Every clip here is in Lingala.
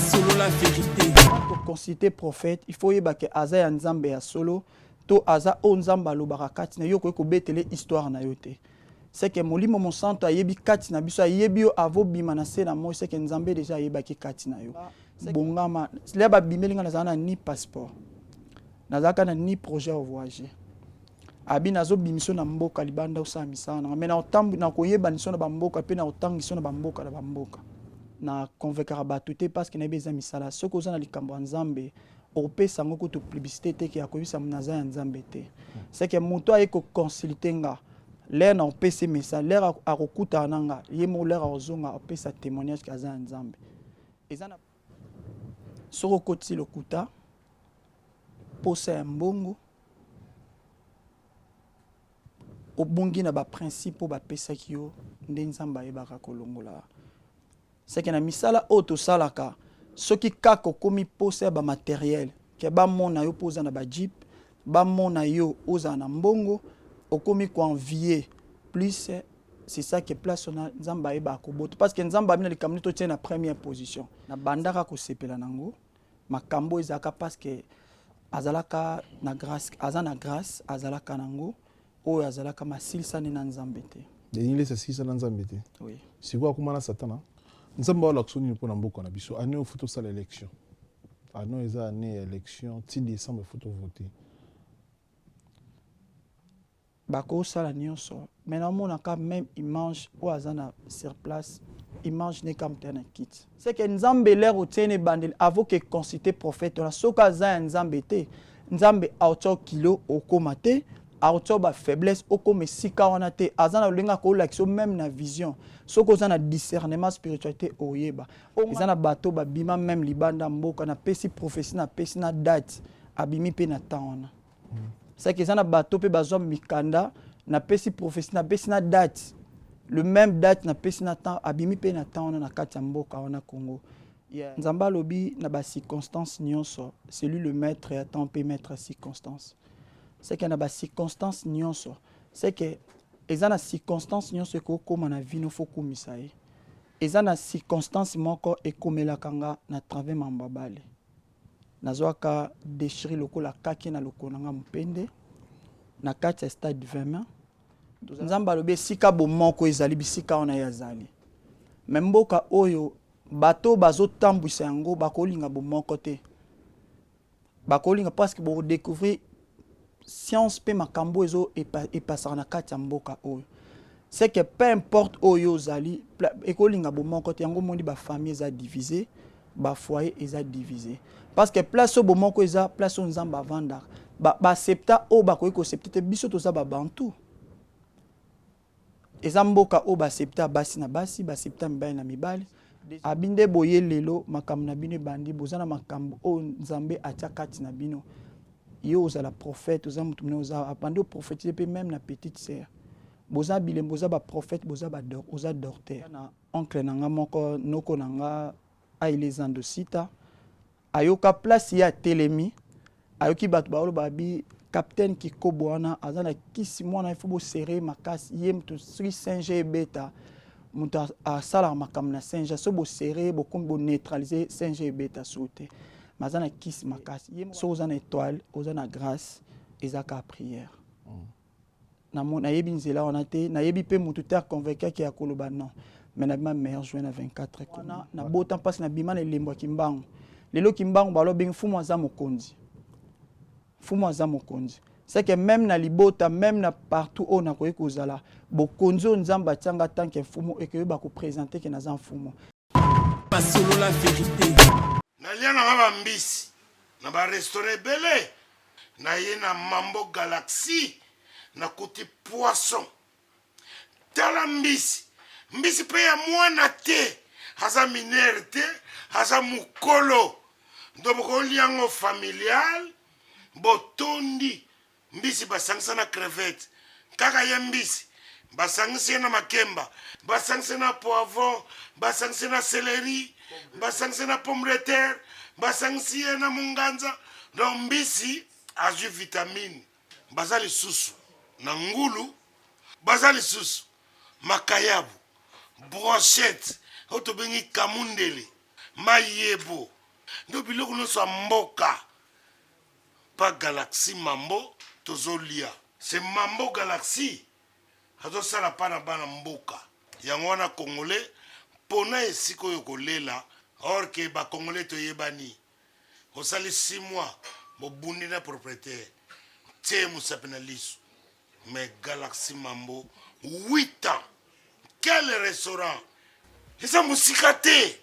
Masolo la verite. Ko consulter prophète, il faut oyeba ke aza ya Nzambe ya solo to aza oyo Nzambe alobaka kati na yo, okoki kobetele histoire na yo te. C'est que Molimo Mosantu ayebi kati na biso, ayebi yo avant obima na se na moi, c'est que Nzambe déjà ayebaki kati na yo. Bongama, lea babimeli nga nazala na ni passeport, nazalaka na ni projet ya voyager. Abi nazobimiso na mboka libanda osala misala nanga, mais nakoyeba niso na bamboka mpe nakotangiso na bamboka na bamboka. Na convaincre bato te parce que nayebi eza misala. Soki oza na likambo ya Nzambe, okopesa yango kutu publicité te ke akoyebisa naza ya Nzambe te. C'est que moto aye koconsulte nga, l'heure na opesi message, l'heure akokutana na nga, ye moko l'heure akozonga apesa témoignage ke aza ya Nzambe. Eza na soki okotisi lokuta, posa ya mbongo, obungi na baprincipe oyo bapesaki yo, nde Nzambe ayebaka kolongola. Seke na misala oyo tosalaka, soki kaka okomi posa ya bamatériel ke bamona yo mpo oza na bajeep, bamona yo ozala na mbongo, okomi koenvier plus, c'est ça que place wana Nzambe ayebaka kobota, parce que Nzambe abi na likambo nini totie na première position. Nabandaka kosepela nango makambo ezalaka parce que azalaka na grâce, aza na grâce, azalaka nango oyo azalaka masilisani na Nzambe te. Denis Lessie asilisa na Nzambe te? Oui. Sikoyo akóma na Satana. Nzambe aolakisa nini mpona mboka na biso? Année oyo faut tosala élection, année oyo eza année ya élection, ti décembre faut tovote. Bakosala nyonso, mais naomonaka même image oyo aza na sur place, image ne kaka moto na kiti. C'est que Nzambe l'heure otie na ebandeli avant ke consulter prophète wana, soki aza ya Nzambe te, Nzambe aotia kilo okóma te, aotia bafaiblesse okóma esika wana te. Aza na lolenge akolakisa yo même na vision. Soki oza na discernement spiritualité, oyeba eza na bato babima même libanda mboka, napesi prophétie, napesi na date, abimi mpe na temps wana. C'est eza na bato mpe bazwa mikanda, napesi prophétie, napesi na date, le même date napesi na temps, abimi mpe na temps wana na kati ya mboka wana Congo. Yeah. Nzambe alobi na bacirconstance nyonso, c'est lui le maître ya temps mpe maître ya circonstance. C'est que na bacirconstance nyonso, c'est que eza na circonstance nyonso ekokóma na vino, faut kumisa ye. Eza na circonstance moko ekomelaka nga na travers mambo ya bale, nazwaka déchiré lokola kaki na lokolo na nga mopende na kati ya stade 20 mai. Nzambe alobi esika bomoko ezali, bisika wana ye azali. Me mboka oyo, bato bazotambwisa yango bakolinga bomoko te, bakolinga parce que bokodécouvrir science mpe makambo ezo epasaka na kati ya mboka oyo. C'est que peu importe oyo ozali, ekolinga bomoko te. Yango omoni bafamille eza divisé, bafoyer eza divisé, parce que place oyo bomoko eza, place oyo Nzambe avandaka, baaccepta oyo bakoki koaccepte te. Biso toza babantu, eza mboka oyo baaccepta basi na basi, baaccepta mibali na mibali. Abi nde boye lelo makambo na bino ebandi, boza na makambo oyo Nzambe atia kati na bino. Yo ozala prophète, oza motu monene, oza abandi oprophétise mpe même na petite sœur. Boza bilembo, boza baprophète, boza oza docteur. Na oncle na nga moko, noko na nga aile zando sita, ayoka place ye atelemi, ayoki bato baoloba bi capitaine Kikobo wana aza na kisi, mwana ifo bosere makasi ye moto, soki singe ebeta moto asalaka makambo na singe, so bosere bokomi boneutralize singe ebeta so te, mais aza na kisi makasi ye. Soki oza na étoile, oza na grâce, eza kaka prière. Nayebi nzela wana te, nayebi mpe motu te aconvaincaki ya koloba non, mais nabima meilleur joueur na 24 wana, nabota mpasi, nabima na elembo ya Kimbangu. Lelo Kimbangu balobengi Mfumu aza mokonzi, Mfumu aza mokonzi. C'est que même na libota, même na partout oyo nakoki kozala, bokonzi oyo Nzambe atianga tant que mfumu, ekoyeba koprésente ke naza mfumu. Masolo la vérité. Nalia nanga bambisi na barestaurant ebele, naye na Mambo Galaxy, nakuti poisson. Tala mbisi, mbisi mpe ya mwana te, aza minere te, aza mokolo, ndo bokolia yango familial, botondi. Mbisi basangisa na crevette, kaka ye mbisi basangisi ye na makemba, basangisi na poivron, basangisi na céleri, basangisi na pomme de terre, basangisi ye na munganza, donc mbisi azwi vitamine. Baza lisusu na ngulu, baza lisusu makayabu, brochette oyo tobengi kamundele. Mayebo nde biloko nyonso ya mboka pa Galaxy Mambo tozolia. C'est Mambo Galaxy azosala pa na bana mboka. Yango wana congolais pona esika oyo kolela or que ba congolais toyebani. Osali 6 mois bobundi na propriétaire tie mosapi na liso mais Galaxy Mambo 8 ans quel restaurant eza mosika te.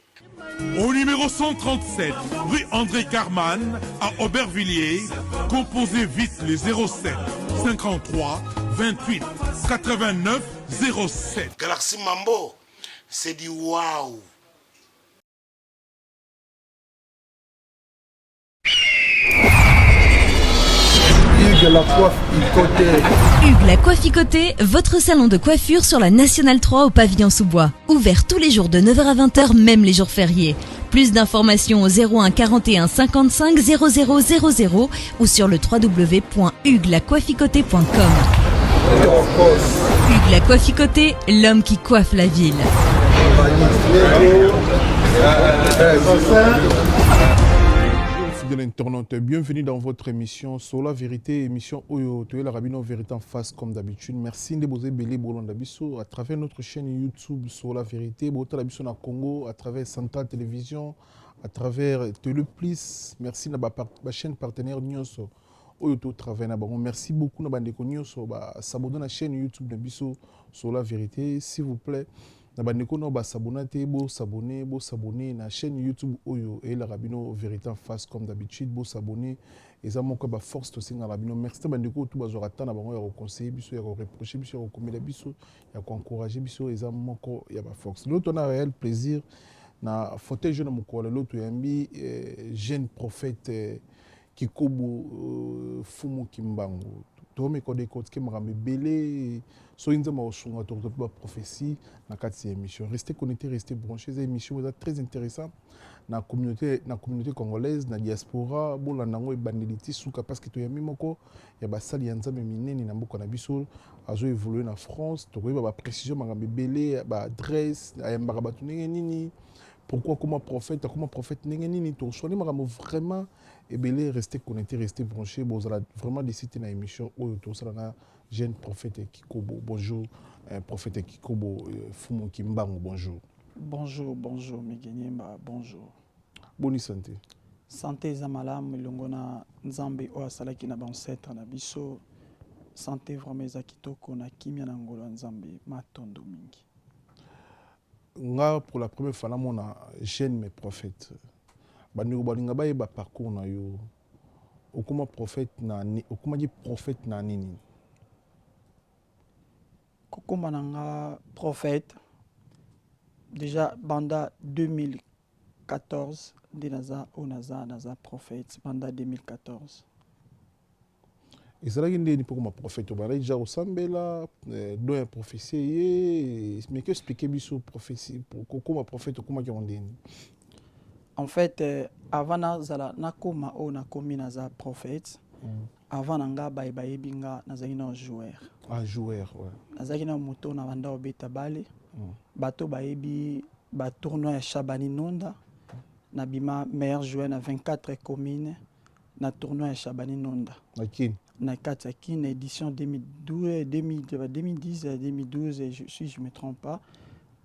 Au numéro 137, rue André Carman, à Aubervilliers, composez vite les 07 53 28 89 07. Galaxy Mambo, c'est du waouh. Hugues la coiffe Icoté. Hugues la coiffe Icoté, votre salon de coiffure sur la Nationale 3 au pavillon sous-bois. Ouvert tous les jours de 9h à 20h, même les jours fériés. Plus d'informations au 01 41 55 00 00 ou sur le www.hugueslacoiffeicotée.com. Hugues la coiffe Icoté, l'homme qui coiffe la ville. Fidèle internaute, bienvenue dans votre émission sur la vérité, émission Oyo Toyela Rabino Vérité en face comme d'habitude. Merci de vous ebele bolanda biso à travers notre chaîne YouTube sur la vérité, botala biso na Congo à travers Central Télévision, à travers Télé Plus. Merci na ba, ba chaîne partenaire nyonso oyo to travaille na bango. Merci beaucoup na bandeko nyonso ba s'abonner na chaîne YouTube na biso sur la vérité, s'il vous plaît. Na bandeko no ba s'abonner te, bo s'abonner, bo s'abonner na chaîne YouTube oyo eyelaka bino vérité en face comme d'habitude, bo s'abonner eza moko ba force tosengaka bino. Merci na bandeko oyo bazwaka temps na bango ya koconseiller biso, ya koreprocher biso, ya kokomela biso, ya koencourager biso, eza moko ya ba force. Lelo tona réel plaisir na fauteuil jeune mokolo lelo toyambi jeune prophète Kikobo Fumu Kimbangu. Tomeka kodécortiquer makambo ebele soki Nzambe akosunga tokozwa mpe baprophétie na kati ya émission. Restez connecté, restez branché, eza émission eza très intéressant na communauté congolaise, na diaspora. Bolanda yango ebandeli ti suka parce que toyambi moko ya basali ya Nzambe minene na mboka na biso, azo évolue na France. Tokoyeba baprécision, makambo ebele, baadresse, ayambaka bato ndenge nini, pourquoi akoma prophète, akoma prophète ndenge nini. Toswani makambo vraiment ebele. Restez connecté, restez branché, bozala vraiment décidé na émission oyo tosala na jeune prophète Kikobo. Bonjour prophète Kikobo Fumu Kimbangu, bonjour. Bonjour, bonjour Miguenyemba, bonjour. Boni santé? Santé eza malamu elongo na Nzambe oyo asalaki na baancêtre na biso. Santé vraiment eza kitoko na kimia na ngolo ya Nzambe. Matondo mingi. Nga pour la première fois namona jeune mais prophète. Bandeko balinga bayeba parcours na yo. Okoma prophète na okomaki prophète na nini? Kokóma na nga prophète, déjà banda 2014 nde naza oyo naza prophète banda 2014. Ezalaki ndeni mpo koma prophète? Obandaki déjà kosambela, don ya prophétie ye mais explique biso prophétie, kokoma prophète okomaki yango ndeni? En fait, avant nazala nakóma oyo nakomi naza prophète, avant na nga baye bayebi nga nazalaki na joueur. Ah, joueur, ouais. Nazalaki na moto na banda kobeta bale. Bato bayebi batournoi ya Shabani Nonda, nabima meilleur joueur na 24 commune na tournoi ya Shabani Nonda. Na Kini? Na kati ya Kine, édition 2012, 2010, 2012, si je me trompe pas.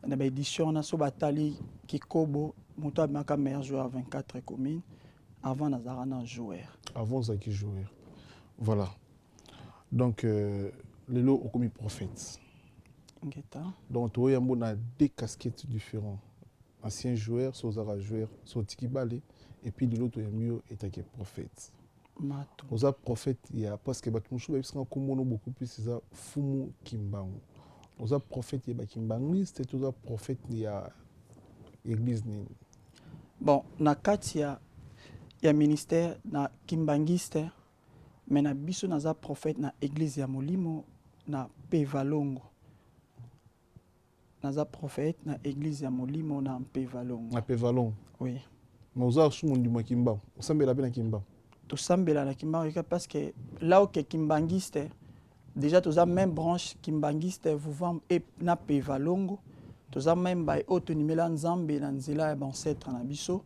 Na baédition wana so batali Kikobo moto abimaka meilleur joueur ya 24 commune. Avant nazalaka na joueur. Avant ozalaki joueur, voilà. Donc lelo okomi prophète. Ngeta. Donc toyambo na deux casquettes différents: ancien joueur, so ozalaka joueur, so otiki bale, et puis lelo toyambi yo etaki prophète. Mato. Oza prophète ya, parce que bato mosusu bayebisanga kombono beaucoup plus eza Fumu Kimbangu. Oza prophète ya bakimbangiste to oza prophète ya église nini? Bon, na kati ya ministère na kimbangiste, mais na biso naza prophète na église ya molimo na Pevalongo. Naza prophète na église ya molimo na Mpevalongo. Na Pevalongo? Oui. Mais oza su mondimo ya Kimbangu, osambela mpe na Kimbangu? Tosambela na Kimbangu eka parce que là oke kimbangiste déjà toza même branche kimbangiste vuvambu e na Pevalongo. Toza même baye oyo tondimela Nzambe na nzela ya b'ancêtres na biso,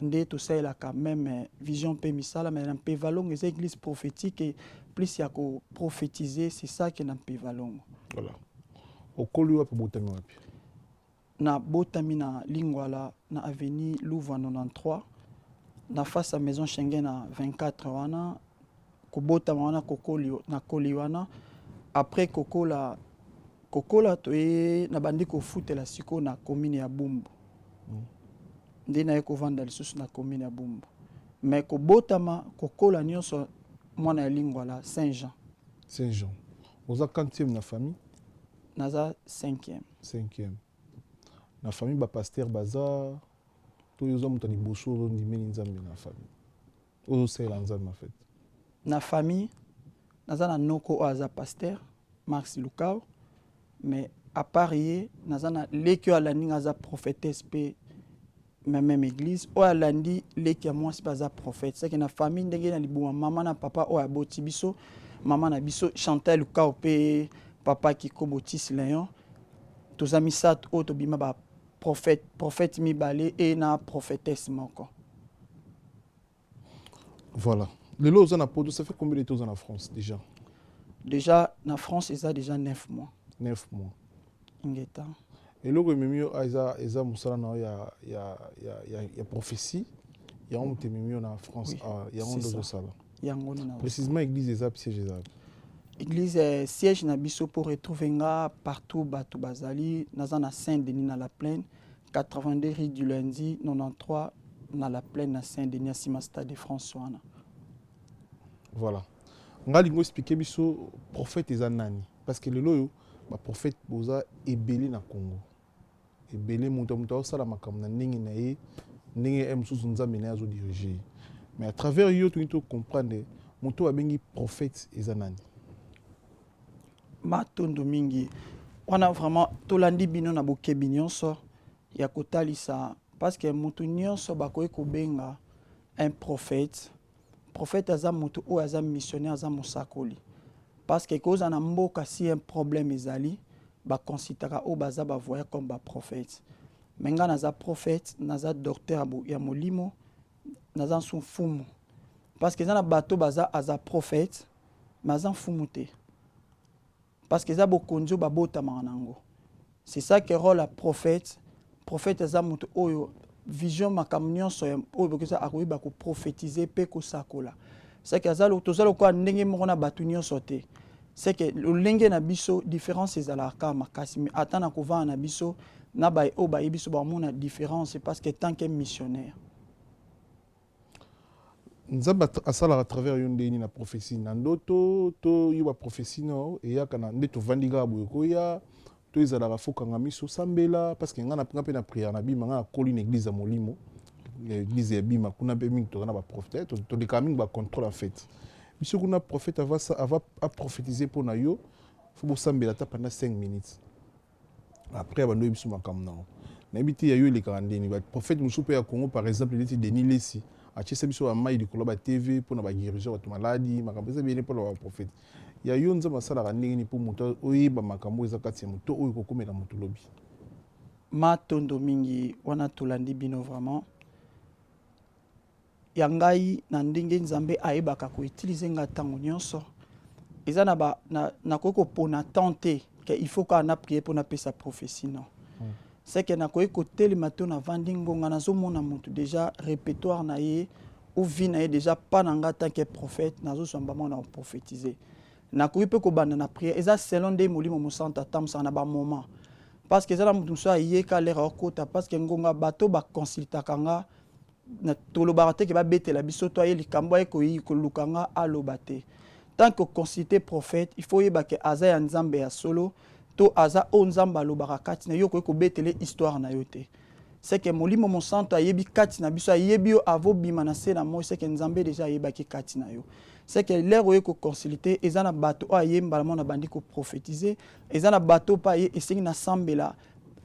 nde tosalelaka même vision mpe misala. Mais na Mpevalongo eza église prophétique et plus ya koprophétiser, c'est ça que na Mpevalongo. Voilà. Okoli wapi, botami wapi? Na botami na Lingwala, na avenue Louva 93, na face ya Maison Schengen na 24 wana. Kobotama wana, kokoli nakoli wana. Après kokola kokola, toye na bandi kofutela sikoyo na commune ya Bumbu. Nde naye kovanda lisusu na commune ya Bumbu, mais kobotama, kokola nyonso, mwana ya Lingwala, Saint Jean. Saint Jean. Oza quantième na famille? Naza cinquième. Cinquième na famille. Bapasteur baza to oyo oza moto ya liboso ozondimeli Nzambe na famille, ozosalela Nzambe en fait? Na famille naza na noko oyo aza pasteur Max Lukao, mais à part ye, naza na leki oyo alandi nga, aza prophétesse mpe ma même église. Oyo alandi leki ya mwasi mpe aza prophète. C'est que na famille, ndenge na libuma mama na papa oyo aboti biso, mama na biso Chantal Lukao mpe papa Kiko Botis Léon, toza misato oyo tobima baprophète, prophète mibale e na prophétesse moko. Voilà. Lelo oza na poto, ça fait combien de temps oza na France déjà? Déjà na France eza déjà 9 mois. 9 mois. Ingeta. Eloko ememi yo eza mosala na yo ya prophétie, yango moto ememi yo na France? Oui, ah, yango nde ozosala? Yango nde na. Précisément, église eza, siège eza? Église, siège na biso, pour retrouver nga partout bato bazali, naza na Saint-Denis, na La Plaine, 82 rue du Lundi 93, na La Plaine, na Saint-Denis, nsima Stade de France wana. Voilà. Nga lingo expliquer biso prophète eza nani, parce que lelo oyo baprophète boza ebele na Congo, ebele. Moto aosala makambo na ndenge na ye, ndenge ye mosusu Nzambe na ye azodirige ye. Mais à travers yo, tolingi tocomprendre moto oyo abengi prophète eza nani. Matondo mingi. Wana vraiment tolandi bino na bokebi nyonso ya kotalisa, parce que moto nyonso bakoki kobenga un prophète. Prophète aza moto oyo aza missionnaire, aza mosakoli, parce que kozala na mboka, si un problème ezali, baconsultaka oyo baza bavoya comme baprophète. Mais ngai naza prophète, naza docteur ya molimo, naza nsu mfumu, parce que eza na bato baza aza prophète mais aza mfumu te, parce que eza bokonzi oyo babotamaka nango. C'est ça que rôle ya prophète. Prophète aza moto oyo vision, makambo nyonso oyo bokeza, akoyeba koprophétise mpe kosakola. C'est que aza, toza lokola ndenge moko na bato nyonso te. C'est que lolenge na biso, différence ezalaka kaka makasi, mais ata na kovanda na biso na baye oyo bayebi biso, bamona différence, parce que tant que missionnaire. Nzambe asalaka à travers yo ndeni na prophétie, na ndoto to yo baprophétie no eyaka na nde tovandi kaka boye koya, to ezalaka fokanga miso, osambela? Parce que nga mpe na prière na bima, nga nakoli na église ya molimo, église ya bima. Kuna mpe mingi toza na baprophète, tolekaka mingi bacontrôle. En fait, biso kuna, prophète ava aprophétise mpo na yo, fo bosambela ata pendant 5 minutes, après abandi oyebi biso makambo nango. Nayebi te ya yo elekaka ndeni. Baprophète mosusu mpe ya Congo, par exemple neti Denis Lesi, atiesa biso bamai likolo ya batv mpona baguérison bato maladi. Makambo eza ebele mpona baprophète. Ya yo, Nzambe asalaka ndenge nini mpo moto oyeba makambo oyo eza kati ya moto, oyo kokomela moto lobi? Matondo mingi. Wana tolandi bino vraiment. Ya ngai, na ndenge Nzambe ayebaka koutiliser nga ntango nyonso, eza na ba nakoki kopona temps te ke il faut kaka na prier mpo napesa prophétie, non. C'est que nakoki kotelema to navandi ngonga, nazomona motu déjà répertoire na ye ou vie na ye déjà pa na nga tant que prophète, nazozwa mbama na koprophétiser. Nakoki mpe kobanda na prière. Eza selon nde Molimo Mosantu atambusaka na bamoment, parce que eza na motu mosusu ayeka lere akota, parce que ngonga bato baconsultaka nga, tolobaka te ke babetela biso to aye likambo, aye koluka nga, aloba te. Tant que consulter prophète, il faut oyeba ke aza ya Nzambe ya solo to aza oyo Nzambe alobaka kati na yo. Okoki kobetele histoire na yo te. C'est que Molimo Mosantu ayebi kati na biso, ayebi yo avobima na se na moi. C'est que Nzambe déjà ayebaki kati na yo. C'est que l'heure oye koconsulte, eza na bato oyo aye mbala moko na bandi koprophétise. Eza na bato mpe aye, esengi nasambela,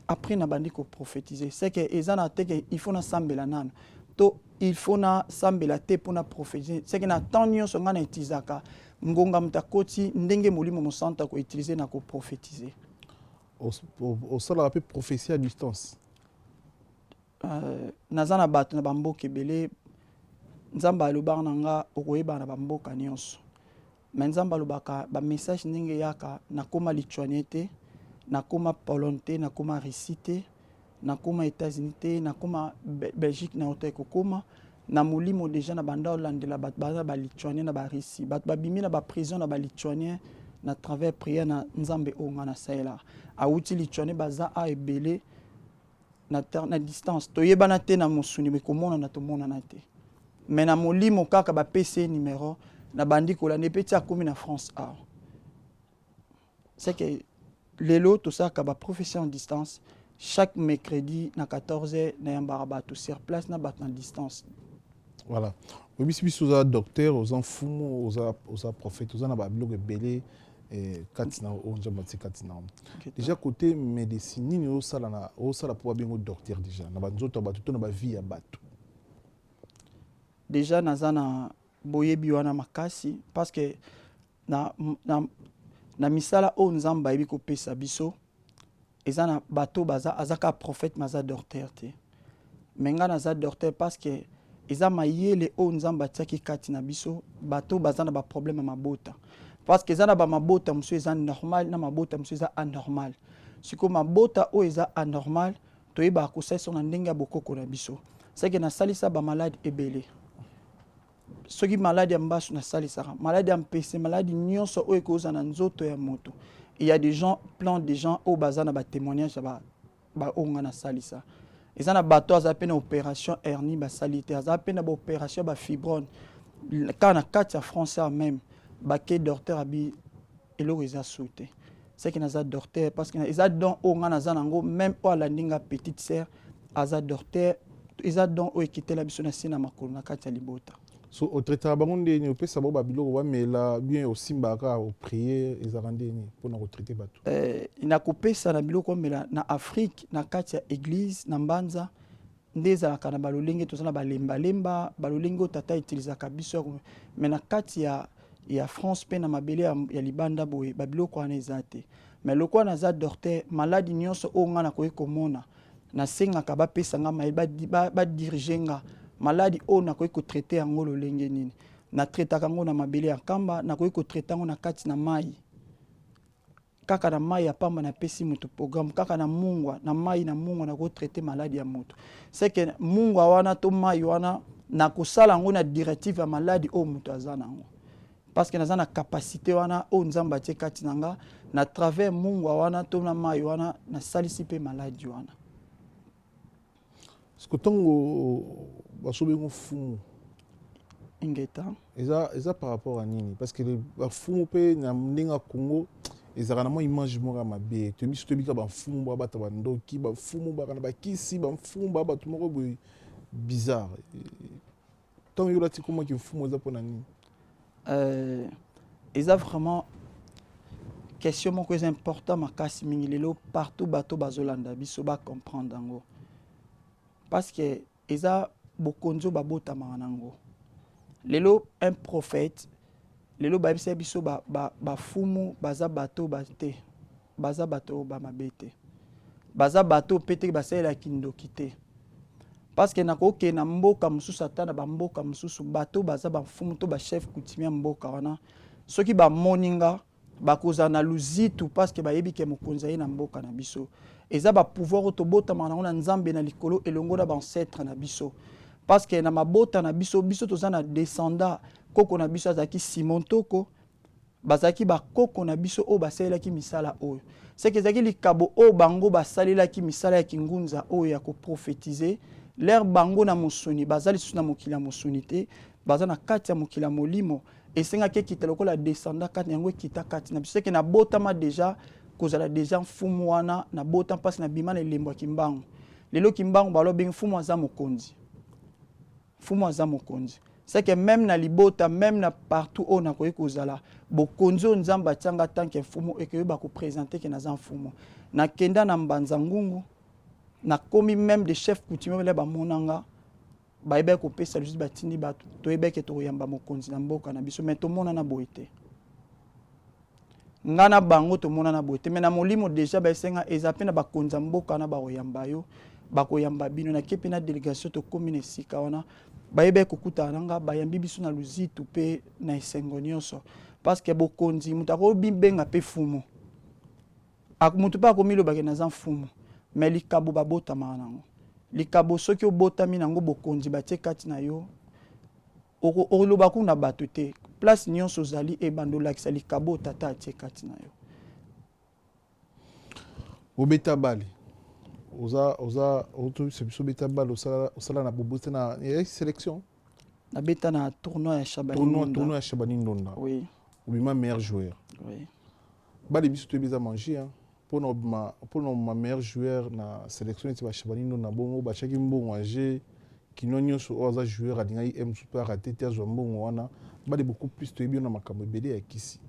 après na bandi koprophétise. C'est que eza na te ke il faut nasambela nano to il faut nasambela te mpona prophétise. C'est que na temps nyonso ngai na utilisaka ngonga moto akoti, ndenge Molimo Mosantu akoutilize na koprophétise. Osalaka mpe prophétie à distance? Naza na bato na bamboka ebele. Nzambe alobaka na nga okoyebaka na bamboka nyonso, mais Nzambe alobaka bamessage ndenge eyaka. Nakóma Lituanie te, nakóma Pologne te, nakóma Russie te, nakóma États-Unis te, nakóma Belgique na ota ekokóma na molimo. Déjà na banda olandela bato baza balituanien na barussie, bato babimi na baprison na balituanien na travers prière na Nzambe oyo nga nasalelaka. Awuti Lituanie, baza a ebele na distance. Toyebana te na mosuni, mais komonana tomonana te, mais na molimo kaka bapesi ye numéro, na bandi kolanda epe ti akomi na France awa. C'est que lelo tosalaka baprophétie en distance. Chaque mercredi na 14 h nayambaka bato sur place na bato na distance. Voilà, oyebisi biso oza docteur, oza mfumu, oza prophète, oza na babiloko ebele kati na oyo Nzambe atie kati na. Déjà, côté médecine, nini osala na osala mpo babengo docteur déjà na banzoto ya bato to na bavie ya bato? Déjà naza na boyebi wana makasi, parce que na misala oyo Nzambe ayebi kopesa biso, eza na bato baza aza kaka prophète mais aza docteur te. Mais ngai naza docteur parce que eza mayele oyo Nzambe atiaki kati na biso. Bato baza na baproblème ya mabota, parce que eza na bamabota mosusu eza normal, na mabota mosusu eza anormal. Sikoyo mabota oyo eza anormal, toyebaka kosalisa na ndenge ya bokoko na biso. Seke nasalisa bamalade ebele. Soki maladi ya mbasu, nasalisaka maladi ya mpese, maladi nyonso oyo ekozala na nzoto ya moto. Il y a des gens, plein de gens oyo baza na batémoignage ya baoyo nga nasalisa. Eza na bato aza mpe na opération hernie basali te, aza mpe na baopération ya bafibrome kaka na kati ya France même bake docteur abi eloko eza su te. C'est que naza docteur parce que eza don oyo nga naza nango. Même oyo alandi nga, petite sœur aza docteur. Eza don oyo ekitela biso na se na makolo na kati ya libota. So otraitaka bango ndeni? Opesa bango babiloko bamela bien, osimbaka, oprier, ezalaka ndeni mpona kotraite bato? Nakopesa na biloko omela. Na Afrique, na kati ya église na Mbanza nde ezalaka na balolenge toza na balembalemba, balolenge oyo tata utilisaka biso. Mais na kati ya France mpe na mabele ya libanda boye, babiloko wana eza te. Mais lokola naza docteur, maladi nyonso oyo ngai nakoki komona, nasengaka bapesa nga mayele, badirige nga maladi oyo nakoki kotraite yango lolenge nini. Natraitaka yango na mabele ya nkamba, nakoki kotraite yango na kati na mai, kaka na mai ya pamba. Napesi moto programme kaka na mungwa, na mai na mungwa, nakotraite maladi ya moto. C'est que mungwa wana to mai wana, nakosala yango na directive ya maladi oyo moto aza nango, parce que naza na capacité wana oyo Nzambe atie kati na nga. Na travers mungwa wana to na mai wana, nasalisi mpe maladi wana. Parce que ntango basobengo fumu, Ingeta. Eza par rapport à nini? Parce que bafumu mpe na ndenge ya Congo ezalaka na mwa image moko ya mabe. Toyebi biso, toyebi kaka bafumu babata bandoki, bafumu baka na bakisi, bafumu ba bato moko boye bizarre. Ntango yo olati komaki mfumu, eza mpona nini? Eza vraiment question moko eza important makasi mingi. Lelo partout bato bazolanda biso bacomprendre yango, parce que eza bokonzi oyo babotamaka nango. Lelo un prophète, lelo bayebisa biso bafumu baza bato ba te, baza bato oyo bamabe te, baza bato mpe te basalelaki ndoki te. Parce que nakokende na mboka mosusu, ata na bamboka mosusu, bato baza bafumu to bachef coutumier ya mboka wana, soki bamoni nga, bakozala na luzitu, parce que bayebi ke mokonzi aye na mboka na biso. Eza bapouvoir oyo tobotamaka nango na Nzambe na likolo elongo na baancêtre na biso, parce que na mabota na biso, biso toza na descendant. Koko na biso azalaki Simon Toko, bazalaki bakoko na biso oyo basalelaki misala oyo. Seke ezalaki likabo oyo bango basalelaki misala ya kingunza oyo ya koprophétiser. Lere bango na mosuni baza lisusu na mokili ya mosuni te, baza na kati ya mokili ya molimo. Esengaki ekita lokola descendant kati yango, ekita kati na biso. Seke nabotama déjà kozala déjà mfumu wana. Nabota mpasi, nabima na elembo ya Kimbangu. Lelo Kimbangu balobi mfumu aza mokonzi, mfumu aza mokonzi. C'est que même na libota, même na partout oyo nakoki kozala, bokonzi oyo Nzambe atianga tant que mfumu ekoyeba koprésente ke naza mfumu. Nakenda na Mbanza Ngungu, nakomi même de chef coutumier bele bamonanga, bayebaki kopesa lisusu, batindi bato, toyebaki tokoyamba mokonzi na mboka na biso, mais tomonana boye te. Nga na bango tomonana boye te, mais na molimo deja baesenga eza mpe na bakonzi ya mboka wana bakoyamba yo, bakoyamba bino. Nake mpe na délégation, tokómi na esika wana, bayebaki kokutana na nga, bayambi biso na luzitu mpe na esengo nyonso, parce que bokonzi, moto akobibenga mpe fumu, moto mpe akomilobake naza mfumu, mais likabo babotamaka nango. Likabo, soki obotami nango, bokonzi batie kati na yo, oloba kuna bato te. Place nyonso ozali, ebanda olakisa likabo tata atie kati na yo. Obeta balle, oza otobisa biso, obeta balle, osala na bobota na sélection? Nabeta na tournoi ya Shabani. Tournoi ya Shabani Ndonda. Oui. Obima meilleur joueur. Oui. Balle, biso toyebi eza manger, mpona obima meilleur joueur na sélection neti baShabani Ndonda, bongo batiaki mbongo ya jeu kino nyonso oyo aza joueur alingaki ye mosusu mpe arate te azwa mbongo wana. Balle, beaucoup plus toyebi yo na makambo ebele ya kisi.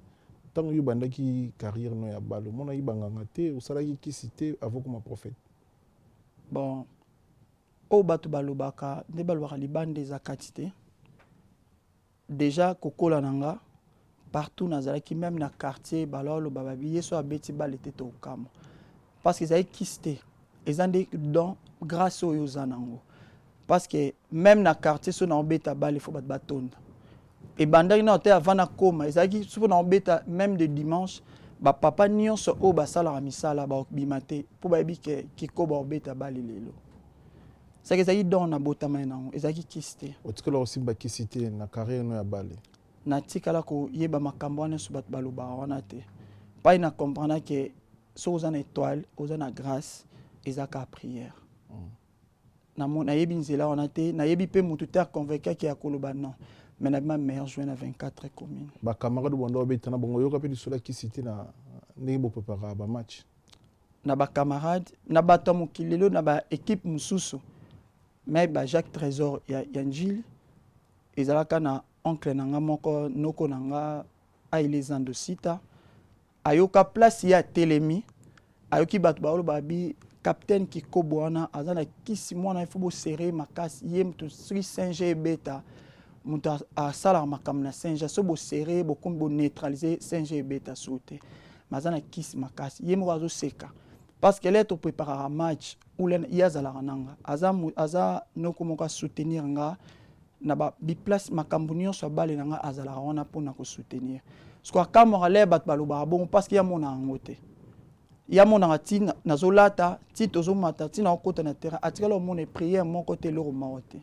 Ntango yo obandaki carrière no ya balle, omonaki banganga te, osalaki kisi te avant koma prophète? Bon, oyo bato balobaka nde balobaka, libanda eza kati te. Déjà kokola na nga, partout nazalaki, même na quartier, baloloba babi ye so abeti balle te, tokokamwa, parce que ezali kisi te, eza nde don, grâce oyo oza nango. Parce que même na quartier, so naobeta balle, faut bato batonda. Ebandaki nano te, avant nakóma, ezalaki so mpo naobeta même de dimanche, bapapa nyonso oyo basalaka misala babima te, mpo bayebi ke Kiko baobeta balle lelo. Seke ezalaki don nabotama ye nango, ezalaki kisi te. Otikala kosimba kisi te na carrière no ya balle? Natikala koyeba makambo wana nyonso bato balobaka wana te. Pai na comprendre ke soki oza na étoile, oza na grâce, eza kaka prière. Nayebi nzela wana te, nayebi mpe motu te aconvaincaki ya koloba non, mais nabima meilleur joueur na 24 commune. Bacamarade banda obeta na bango, oyoka mpe lisolo ya kisi te na ndenge bopreparaka bamatch? Na bacamarade, na bato ya mokili lelo, na baéquipe mosusu, mais ba Jacques Trésor ya Njili, ezalaka na oncle na nga moko, noko na nga Aile Zando Sita, ayoka place ye atelemi, ayoki bato baoloba bi capitaine Kikobo wana aza na kisi, mwana ifo bosere makasi ye moto, soki singe ebeta, moto asalaka makambo na singe, so bosere, bokomi boneutralize, singe ebeta so te, mais aza na kisi makasi. Ye moko azoseka, parce que le topréparaka match ule, ye azalaka na nga, aza noko moko asoutenir nga na biplace, makambo nyonso ya balle na nga, azalaka wana mpona kosoutenir. Parce que akamwaka le bato balobaka bongo, parce que ye amonaka yango te. Ye amonaka ti nazolata, ti tozomata, ti naokota na terrain, atikala omona prière moko te, eloko moko te.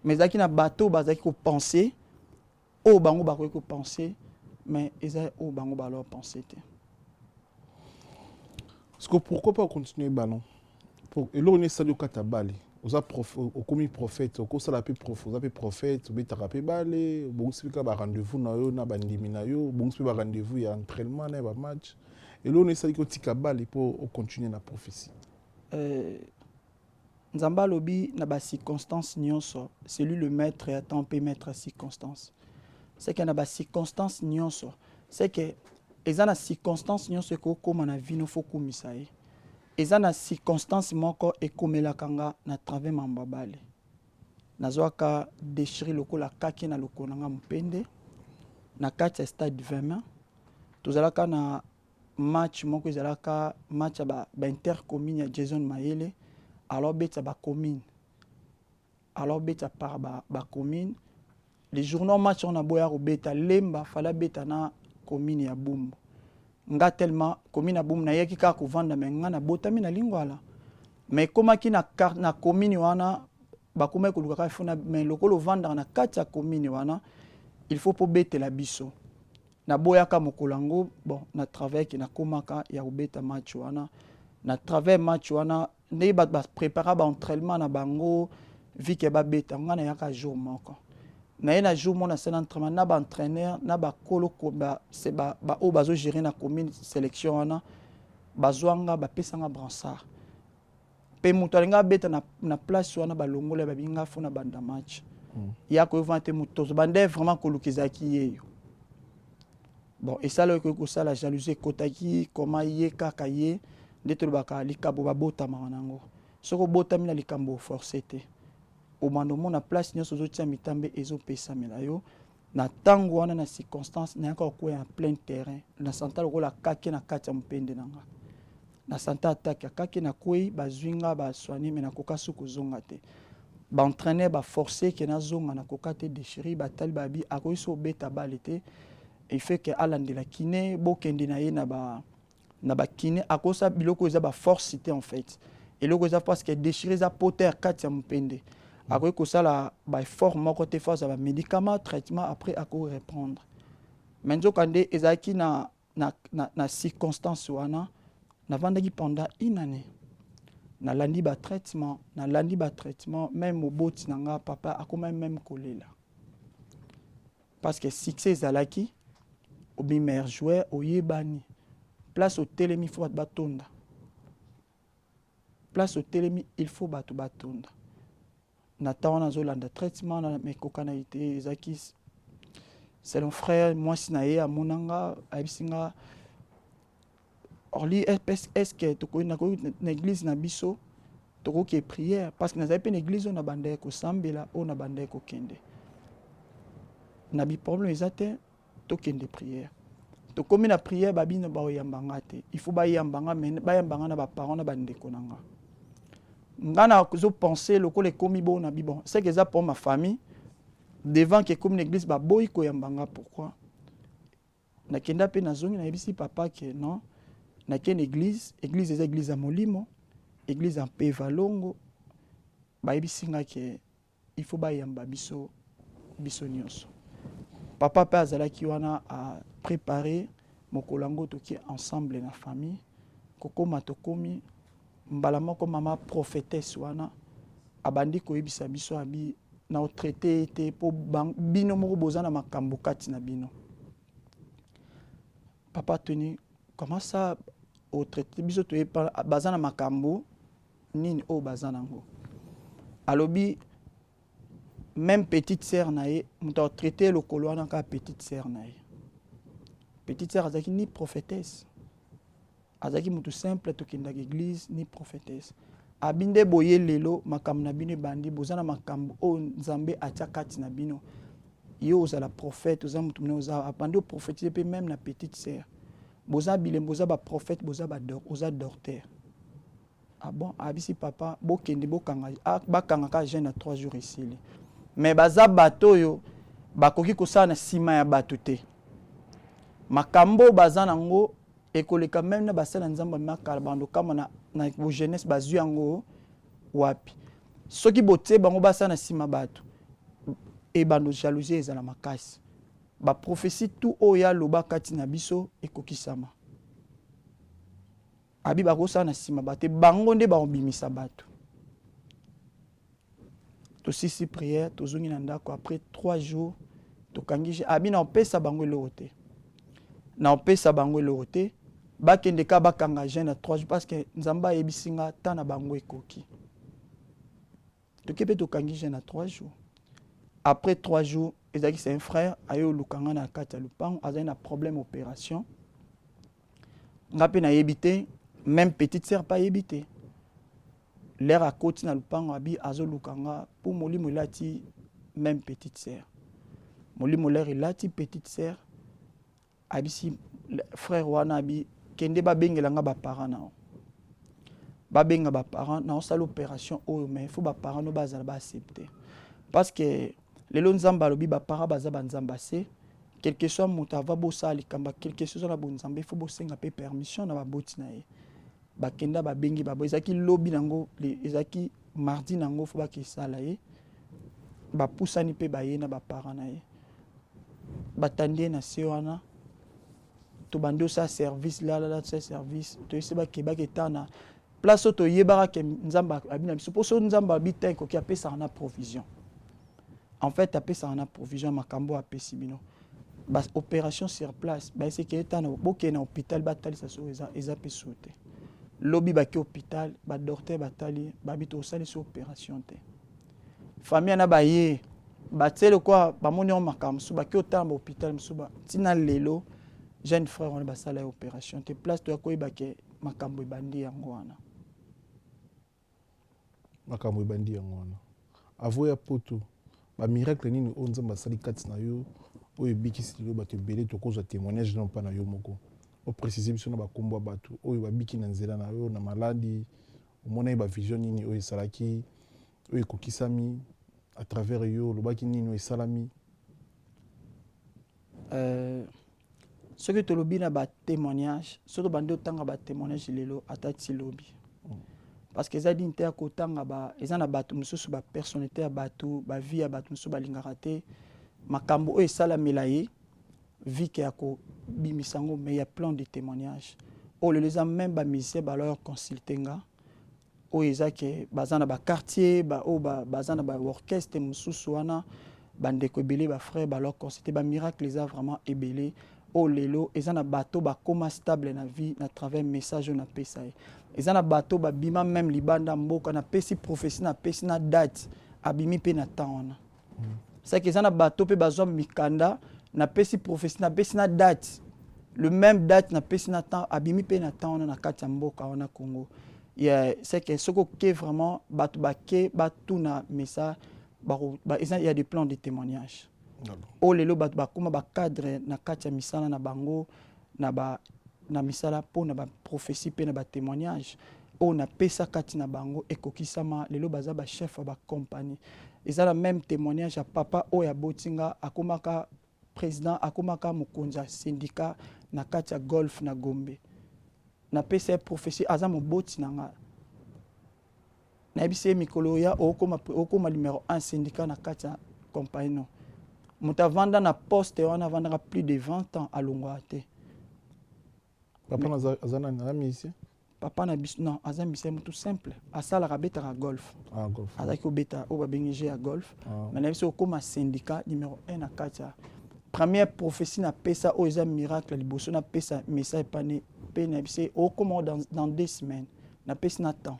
Mais ezalaki na bato bazalaki kopense oyo bango bakoki kopense, mais eza oyo bango balo pense te. Parce que pourquoi pas continuer ballon? Eloko nini esali okata balle? Oza okomi prophète, okosala mpe prof, oza mpe prophète, obetaka mpe balle, obongisi mpe kaka barendez-vous na yo na bandimi na yo, obongisi mpe barendez-vous ya entraînement na ya bamatch. Eloko nini esaliki otika balle mpo ocontinue na prophétie? Nzambe alobi na bacirconstance nyonso, c'est lui le maître ya temps mpe maître ya circonstance. C'est que na bacirconstance nyonso, c'est que eza na circonstance nyonso ekokóma na vino, fo kumisa ye. Eza na circonstance moko ekomelaka nga na travers mambo ya balle, nazwaka déchiré lokola kaki na lokolo na nga mopende na kati ya stade 20 mai. Tozalaka na match moko, ezalaka match ya baintercommune ya Jason Mayele, alors betisa bacommune, alors betisa par bacommune ba le journal match wana, boya kobeta Lemba, fala beta na commune ya Bumbu. Nga tellement commune ya Bumbu nayaki kaka kovanda, mais nga nabotami na Lingwala, mais ekomaki na commune wana, bakomaki koluka kaka fona, mais lokola ovandaka na kati ya commune wana, il faut mpo betela biso. Naboyaka mokolo yango. Bon, na travaillaki, nakomaka ya kobeta match wana. Na travers match wana, ndenge bato baprépara baentraînement na bango vike babeta, nga nayaka jour moko naye na jour moko, nasala entraînement na baentraîneur na bakolo baoyo bazogérer na commune sélection wana. Bazwanga, bapesanga brassard, mpe moto alingi abeta na place wana, balongola, babinga fo na banda match. Ya koyovana te, moto bande vraiment koluka ezalaki ye yo. Bon, esala oyo ekoki kosala jalousie ekotaki koma ye kaka ye nde. Tolobaka likambo babotamaka nango. Soki obotami na likambo, oforce te, omanda omona place nyonso ozotia mitambe, ezopesamela yo. Na ntango wana, na circonstance, nayaka kokwea na plein terrain. Na santa lokola kake na kati ya mopende na nga. Na santa attaque ya kake, nakwei, bazwi nga, basoigner, mais nakoka su kozonga te. Baentraîneur baforce ke nazonga, nakoka te. Déchirure, batali, babi akoki so obeta bale te, il fait ke alandela kiné, bokende na ye na bakiné, akosala biloko eza baforce te. En fait, eloko eza parce que déchirure eza pota ya kati ya mopende, akoki kosala baeffort moko te, faut azwa bamédicament, traitement, après akoki reprendre. Mais nzoka nde ezalaki na circonstance wana, navandaki pendant une année, nalandi batraitement, nalandi batraitement. Même moboti na nga, papa, akomaki même kolela, parce que succès ezalaki, obi meilleur joueur, oyebani, place otelemi, faut bato batonda. Place otelemi, il faut bato batonda. Na ntango wana azolanda traitement na ekokanaki te. Ezalaki selon frère, mwasi na ye amonanga, ayebisi nga: "Orly, est ce que tokoki na église na biso, tokoki prière?" Parce que nazali mpe na église oyo na banda ye kosambela, oyo na banda ye kokende na biproblème eza te. Tokende prière. Tokomi na prière, babino baoyamba nga te, il faut bayamba nga, mais bayamba nga na baparent na bandeko na nga. Nga nazopense lokola ekomi bongo na bi bon, c'est que eza pour ma famille devant ke ekomi na église, baboyi koyamba nga. Pourquoi? Nakenda mpe, nazongi, nayebisi papa ke non, nakende église, église eza église ya molimo, église ya mpe valongo, bayebisi nga ke il faut bayamba biso, biso nyonso. Papa mpe azalaki wana, apréparé mokolo yango, tokie ensemble na famille. Kokóma, tokomi mbala moko, mama prophétesse wana abandi koyebisa biso, abi na otraite ye te, mpo bino moko boza na makambo kati na bino. Papa toni: "Comment ça, otraite biso? Toyeba baza na makambo nini oyo baza nango?" Alobi même petite sœur na ye, moto atraite lokolo wana kaka petite sœur na ye. Petite sœur azalaki ni prophétesse, azalaki motu simple, tokendaka église, ni prophétesse. Abi nde boye lelo makambo na bino ebandi, boza na makambo oyo Nzambe atia kati na bino. Yo ozala prophète, oza motu monene, oza abandi oprophétise mpe même na petite sœur: "Boza bilembo, boza baprophète, boza oza docteur." Ah bon, abisi papa bokende bokanga, bakanga kaka jeûne na 3 jours, esili. Mais baza bato oyo bakoki kosala na nsima ya bato te. Makambo oyo baza nango ekoleka même na basala Nzambe makala bando kama na bojeunesse, bazwi yango wapi? Soki botie bango basala na nsima bato, ebando jalousie ezala makasi. Baprophétie tout oyo aloba kati na biso ekokisama. Abi bakosala na nsima bato te, bango nde bakobimisa bato. Tosisi prière, tozongi na ndako. Après 3 jours, tokangi. Abi na opesa bango eloko te, na opesa bango eloko te, bakende ka bakanga jeûne na 3 jours, parce que Nzambe ayebisi nga ta na bango ekoki. Toke mpe tokangi jeûne na 3 jours. Après 3 jours, ezalaki c'est un frère aye oluka nga na kati ya lupango, azali na problème opération. Nga mpe nayebi te, même petite sœur mpe ayebi te. L'heure akoti na lupango, abi azoluka nga mpo molimo elati même petite sœur. Molimo l'heure elati petite sœur, abisi frère wana, abi kende babengela nga baparent na yo, babenga baparent na osala opération oyo, mais faut baparent no bazala baaccepte, parce que lelo Nzambe alobi baparent baza banzambe ase. Quelque soit moto ava bosala likambo, quelque chose na bonzambe, faut bosenga mpe permission na baboti na ye. Bakenda, babengi babo, ezalaki lobi nango, ezalaki mardi nango, faut bakesala ye. Bapusani mpe baye na baparent na ye, batandi ye na se wana. Tobandi osala service, lalala, tosala service, toyesi bakebaki eta na place oyo toyebaka ke Nzambe abi na biso. Mpo so Nzambe abi te ekoki, apesaka na provision. En fait, apesaka na provision. Makambo oyo apesi bino baopération sur place, bayeseki eta na bokende na hôpital, batalisa so eza mpe so te. Lobi bake hôpital, badocteur batali, babi tokosalisa opération te. Famille na baye batie lokwa bamoni yango makambo mosusu, bake otala bahôpital mosusu, ntina lelo jeune frère wana basala ye opération te. Place toya koyeba ke makambo ebandi yango wana. Makambo ebandi yango wana. Avo ya poto, bamiracle nini oyo Nzambe asali kati na yo? Oyo ebikisi lelo bato ebele, tokozwa témoignage nano mpa na yo moko. Oprécise biso na bakombo ya bato oyo babiki na nzela na yo na maladi. Omonaki bavision nini oyo esalaki, oyo ekokisami à travers yo? Olobaki nini oyo esalami? Soki tolobi na batémoignage, soki tobandi otanga batémoignage lelo ata ti lobi, parce que eza dini te ya kotanga ba, eza na bato mosusu, bapersonnalité ya bato, bavie ya bato mosusu balingaka te makambo oyo esalamela ye vike ya kobimisa yango. Mais ya plein de témoignage oyo lelo eza même bamusicien balor consulte nga, oyo eza ke baza na baquartier ba, oyo ba, baza na baorchestre mosusu wana, bandeko ebele, bafrère balor consulte. Bamiracle eza vraiment ebele. Oyo lelo eza na bato bakóma stable na vie na travers message oyo napesa ye. Eza na bato babima même libanda mboka, napesi prophétie, napesi na date, abimi mpe na temps wana. Seke eza na bato mpe bazwa mikanda, napesi prophétie, napesi na date, le même date napesi na temps, abimi mpe na temps wana na kati ya mboka wana Congo. Yeah, c'est que soki oke vraiment, bato bake batuna message, eza ya des plans de témoignage oyo lelo bato bakóma bacadre na kati ya misala na bango, na misala mpo na baprophétie mpe na batémoignage oyo napesa kati na bango ekokisama. Lelo baza bachef ya bacompagnie. Eza na même témoignage ya papa oyo aboti nga, akomaka président, akomaka mokonzi ya syndicat na kati ya golf na Gombe. Napesa ye prophétie, aza moboti na nga, nayebisi ye mikolo ya okóma numéro 1 syndicat na kati ya compagnie. No moto avanda na poste wana, avandaka plus de 20 ans, alongwaka te. Papa aza nani? Aza musicien? Papa na biso non, aza musicien motu simple, asalaka, abetaka golf. Ah, golf. Azalaki kobeta oyo babengi jeu ya golf. Mais na biso okóma syndicat numéro 1 na kati ya première prophétie napesa, oyo eza miracle liboso napesa message pane mpe na biso okóma dans 2 semaines, napesi na temps.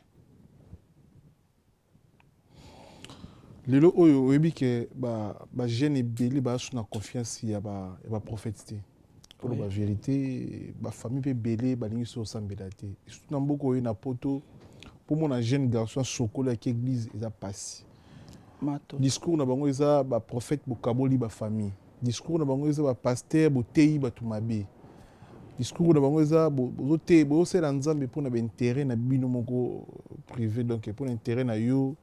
Lelo oyo oyebi ke bajeune ebele baza na confiance ya baprophète te. Koloba vérité, bafamille mpe ebele balingi so osambela te, surtout na mboka oyo na Poto. Mpo mona jeune garçon asokoli aki église, eza pasi. Discours na bango eza baprophète bokaboli bafamille, discours na bango eza bapasteur boteyi bato mabe, discours na bango eza bozosala Nzambe mpona baintérêt na bino moko privé, donc mpona intérêt na yo,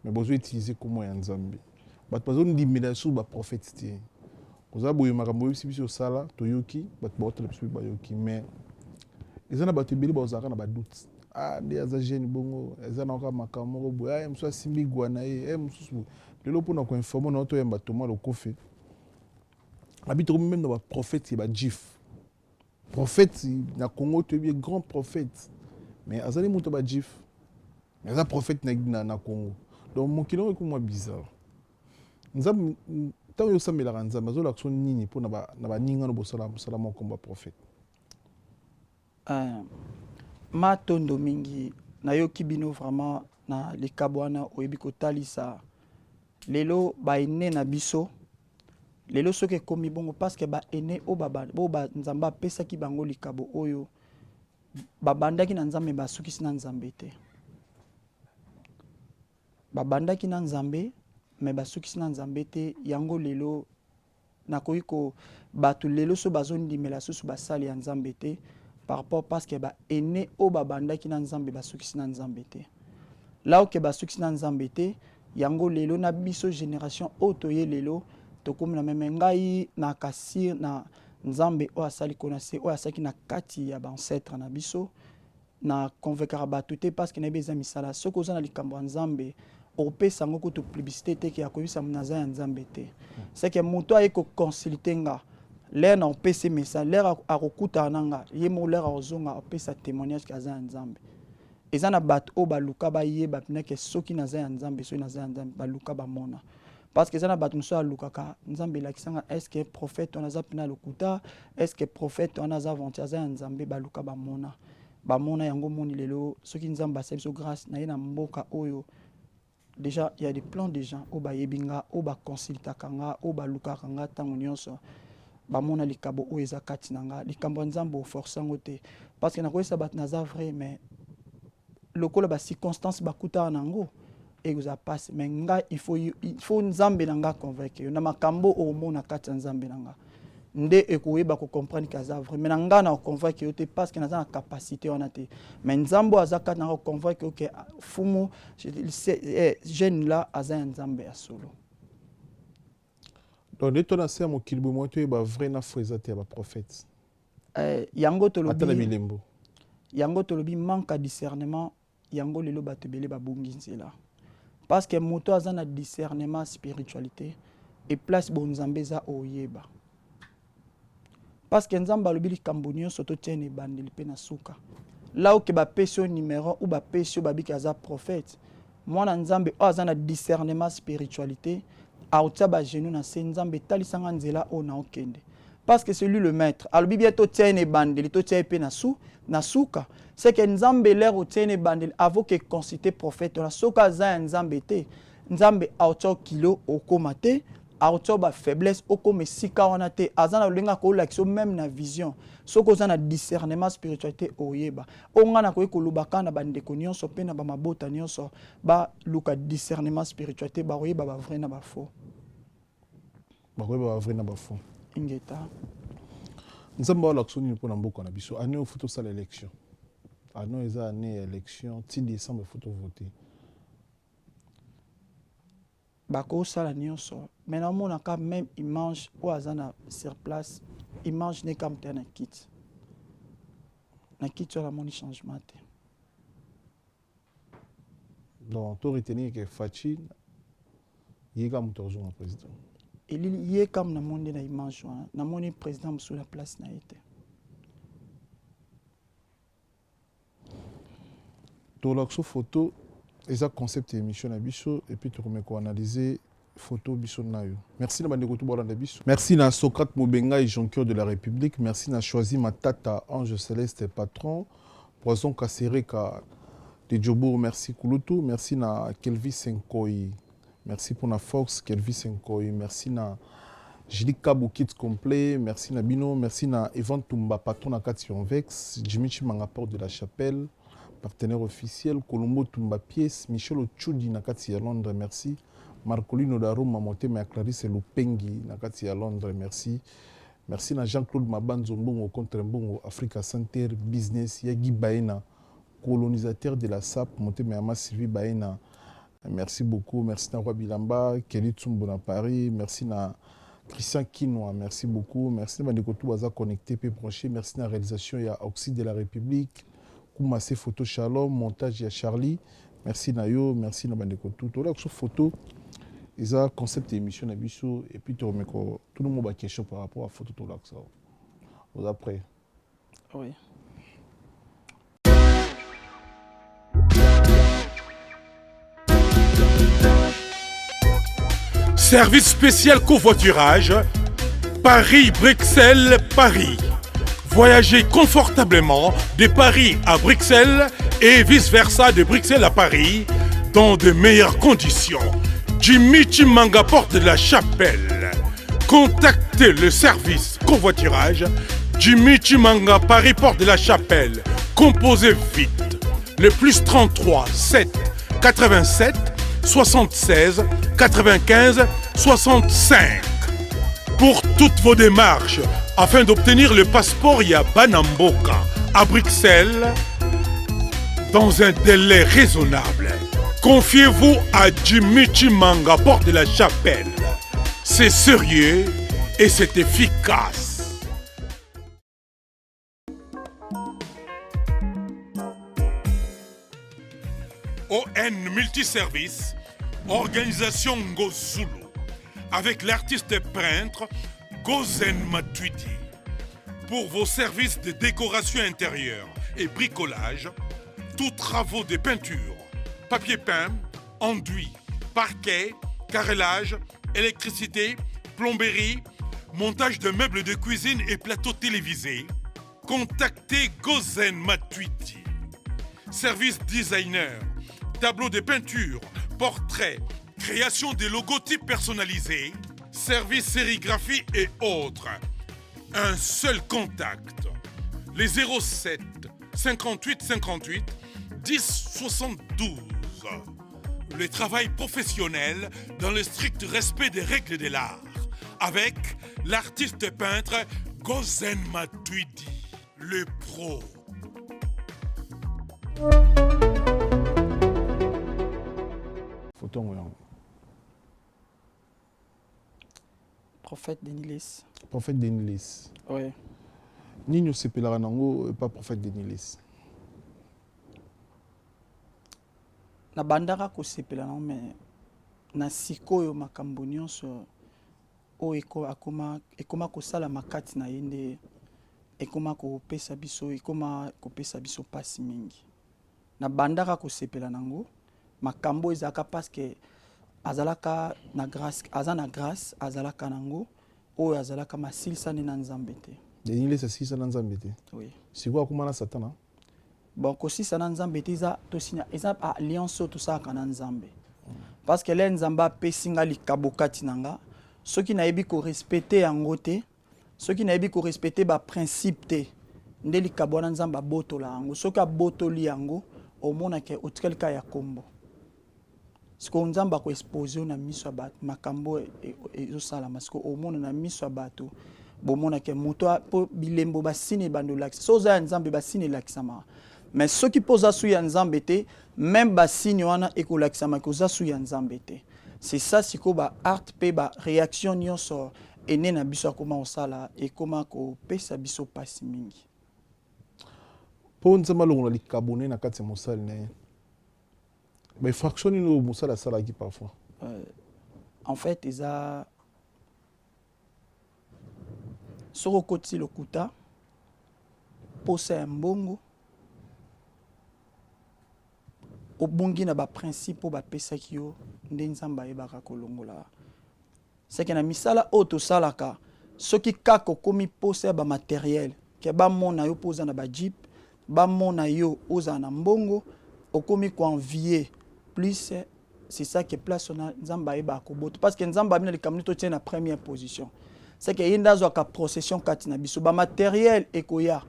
mais bozoutiliser kombo ya Nzambe. Bato bazondimela lisusu baprophète te. Koza boye, makambo oyebisi biso osala, toyoki, bato baotala biso mpe bayoki, mais eza na bato ebele bazalaka na badoute. Ah, nde aza jeune bongo, eza na kaka makambo moko boye. Ah, mosusu asimbi gwa na ye, mosusu boye. Lelo mpona koinforme na toyamba Thomas Lokofe abi, tokomi même na baprophète ya bajuif. Prophète na Congo toyebi grand prophète, mais azali moto ya bajuif, mais aza prophète na Congo. Donc mokili yango ekomi mwa bizarre. Nzambe, ntango osambelaka Nzambe, azolakisa nini mpo na baningano bosala mosala moko komba prophète? Matondo mingi, nayoki bino vraiment na likabo wana. Oyebi kotalisa lelo baene na biso lelo soki ekomi bongo, parce que baene oyo Nzambe apesaki bango likabo oyo, babandaki na Nzambe, basukisi na Nzambe te. Babandaki na Nzambe, me basukisi na Nzambe te. Yango lelo nakoki ko bato lelo so bazondimela susu basali ya Nzambe te par rapport, parce que baene oyo babandaki na Nzambe, basukisi na Nzambe te. La oke basukisi na Nzambe te. Yango lelo na biso génération oyo toye lelo, tokomi na même. Ngai na kasir na Nzambe oyo asali kona se oyo asalaki na kati ya baancêtre na biso, na convaincaka bato te, parce que nayebi eza misala. Soki oza na likambo ya Nzambe, okopesa yango kutu publicité te ke akoyebisa naza ya Nzambe te. C'est que moto aye koconsulte nga, l'heure na opesi message, l'heure akokutana na nga, ye moko l'heure akozonga, apesa témoignage ke aza ya Nzambe. Eza na bato oyo baluka bayeba mpena ke soki naza ya Nzambe, soki naza ya Nzambe, baluka bamona, parce que eza na bato mosusu alukaka Nzambe elakisanga est ce que prophète wana aza mpena lokuta, est ce que prophète wana aza aventure, aza ya Nzambe. Baluka bamona, bamona yango. Moni lelo soki Nzambe asali biso grâce na ye na mboka oyo, déjà il y a des plans de gens oyo bayebi nga, oyo baconsultaka nga, oyo balukaka nga ntango nyonso. Bamona likabo oyo eza kati na nga. Likambo ya Nzambe, oforce yango te, parce que nakoyesa bato naza vrai, mais lokola bacirconstance bakutaka nango. Ekozala pasi mais nga il faut, il faut Nzambe na nga convaincre yo na makambo okomona kati ya Nzambe na nga nde ekoyeba ko comprendre que aza vrai mais na nga na convaincre yo te parce que naza na capacité wana te mais Nzambe oyo aza kati na nga convaincre yo que fumu jeune là aza ya Nzambe ya solo. Donc nde to na se ya mokili boye moyen toyeba vrai na faux eza te ya ba prophètes. Eh, yango tolobi ata na bilembo. Yango tolobi manque ya discernement Yango lelo batu ebele ba bungi nzela parce que moto aza na discernement spiritualite et place bo nzambe eza oyeba parce que nzambe alobi likambo nyonso totia na ebandeli pe na suka là où que ba pesi yo numero ou ba pesi yo babiki aza prophète mwana nzambe oyo aza na discernement spiritualite aotia ba genoux na se nzambe etalisa nga nzela oyo na okende parce que c'est lui le maître alobi bien totia ye na ebandeli totia ye mpe na su na suka c'est que nzambe lere otia ye na ebandeli avant que consulter prophète wana soki aza ya nzambe te nzambe aotia kilo okoma te aotia ba faiblesse okoma esika wana te aza na lolenge akolakisa yo meme na vision soki oza na discernement spiritualité oyeba oyo ngai nakoki koloba kaka na bandeko nyonso mpe na bamabota nyonso baluka discernement spiritualité bakoyeba ba vrai na ba faux Bakoyeba ba vrai na ba faux. Ingeta. Nzambe aolakisa nini mpo na mboka na biso année oyo faut tosala élection année oyo eza année ya élection ti décembre faut tovote bakosala nyonso mais naomonaka même image oyo aza na sur place image ne kam te na kiti na kiti wana amoni changement te Donc to retenir que Fatshi ye kaka moto akozonga président. Elili ye kam na moni nde na image wana namoni président mosusu na place na ye te. Tolakso photo eza concept ya émission na biso et puis tokomeka koanalyse photo biso nayo. Merci na bandeko tout bolanda biso. Merci na Socrate Mubengai Jonquière de la République, merci na Choisi Matata Ange Celeste patron, Poison Kasereka de Djobour, merci Kulutu, merci na Kelvis Nkoyi, merci pour na Fox Kelvis Nkoyi, merci na Julie Kabu kit complet, merci na bino, merci na Evan Tumba patron na kati Onvex, Jimmy Chimanga porte de la Chapelle, partenaire officiel Colombo Tumba pièce, Michel Ochudi na kati ya Londres, merci. Marcolino da Roma motema ya Clarisse Lupengi na kati ya Londres, merci. Merci na Jean-Claude Mabanzo Mbongo contre Mbongo Africa Center Business ya Guy Baena colonisateur de la SAP motema ya ma Sylvie Baena. Merci beaucoup, merci na Roi Bilamba, Kelly Tsumbu na Paris, merci na Christian Kinwa, merci beaucoup, merci na bandeko tout baza connecté pe branché, merci na réalisation ya Oxy de la République, Kumase Photo Shalom, montage ya Charlie. Merci na yo, merci na bandeko tout. Tola biso photo eza concept ya émission na biso et puis tokomeko tout le monde ba question par rapport à photo tolakisa. Oza prêt? Oui. Service spécial covoiturage Paris-Bruxelles, Paris. Voyagez confortablement de Paris à Bruxelles et vice-versa de Bruxelles à Paris dans de meilleures conditions. Jimmy Chimanga porte de la Chapelle. Contactez le service covoiturage Jimmy Chimanga Paris porte de la Chapelle. Composez vite le plus 33 7 87 76 95 65 pour toutes vos démarches afin d'obtenir le passeport ya Banamboka à Bruxelles dans un délai raisonnable. Confiez-vous à Jimmy Chimanga, porte de la Chapelle. C'est sérieux et c'est efficace. ON Multiservice, organisation Ngozulu, avec l'artiste peintre Gozen Matuidi. Pour vos services de décoration intérieure et bricolage, tous travaux de peinture, papier peint, enduit, parquet, carrelage, électricité, plomberie, montage de meubles de cuisine et plateaux télévisés, contactez Gozen Matuidi. Service designer, tableau de peinture, portrait, création des logotypes personnalisés, service sérigraphie et autres. Un seul contact. Les 07 58 58 10 72. Le travail professionnel dans le strict respect des règles de l'art. Avec l'artiste peintre Gozen Matuidi, le pro. Photo yango. Prophète Denis Lessie. Prophète Denis Lessie. Oui. Nini osepelaka nango pas prophète Denis Lessie? Nabandaka kosepela nango, mais na sikoyo makambo nyonso oyo akoma ekoma kosalama kati na ye nde ekoma kopesa biso mpasi mingi. Nabandaka kosepela nango, makambo ezalaka parce que azalaka na grâce, aza na grâce, azalaka nango oyo azalaka masilisani na Nzambe te. Denis Lessie asilisa na Nzambe te? Oui. Sikoyo akóma na Satana? Bon, kosisa na Nzambe te, eza tosinya, eza alliance oyo tosalaka na Nzambe, parce que le Nzambe apesi nga likabo kati na nga, soki nayebi korespecter yango te, soki nayebi korespecter baprincipe te, nde likabo wana Nzambe abotola yango. Soki abotoli yango, omonake otikali kaka ya kombo. Sikoyo Nzambe akoexposer yo na miso ya bato, makambo ezosalama. Sikoyo omona na miso ya bato, bomonake moto, mpo bilembo, basigne ebanda olakisa. So oza ya Nzambe, basigne elakisamaka, mais soki mpo oza su ya Nzambe te, même basigne wana ekolakisamaki oza su ya Nzambe te. C'est ça. Sikoyo baacte mpe baréaction nyonso ene na biso akoma kosala, ekoma kopesa biso mpasi mingi. Mpo Nzambe alongola likabo na ye na kati ya mosali na ye, bainfraction nini oyo mosali asalaki parfois? En fait, eza soki okotisi lokuta, posa ya mbongo, obungi na baprincipe oyo bapesaki yo, nde Nzambe ayebaka kolongola. Seke na misala oyo tosalaka, soki kaka okomi posa ya bamatériel, ke bamona yo mpo oza na bajeep, bamona yo ozala na mbongo, okomi koenvier plus. C'est ça que place wana Nzambe ayebaka kobota, parce que Nzambe abi na likambo nini totie na première position, c'est que ye nde azwaka procession kati na biso. Bamatériel ekoya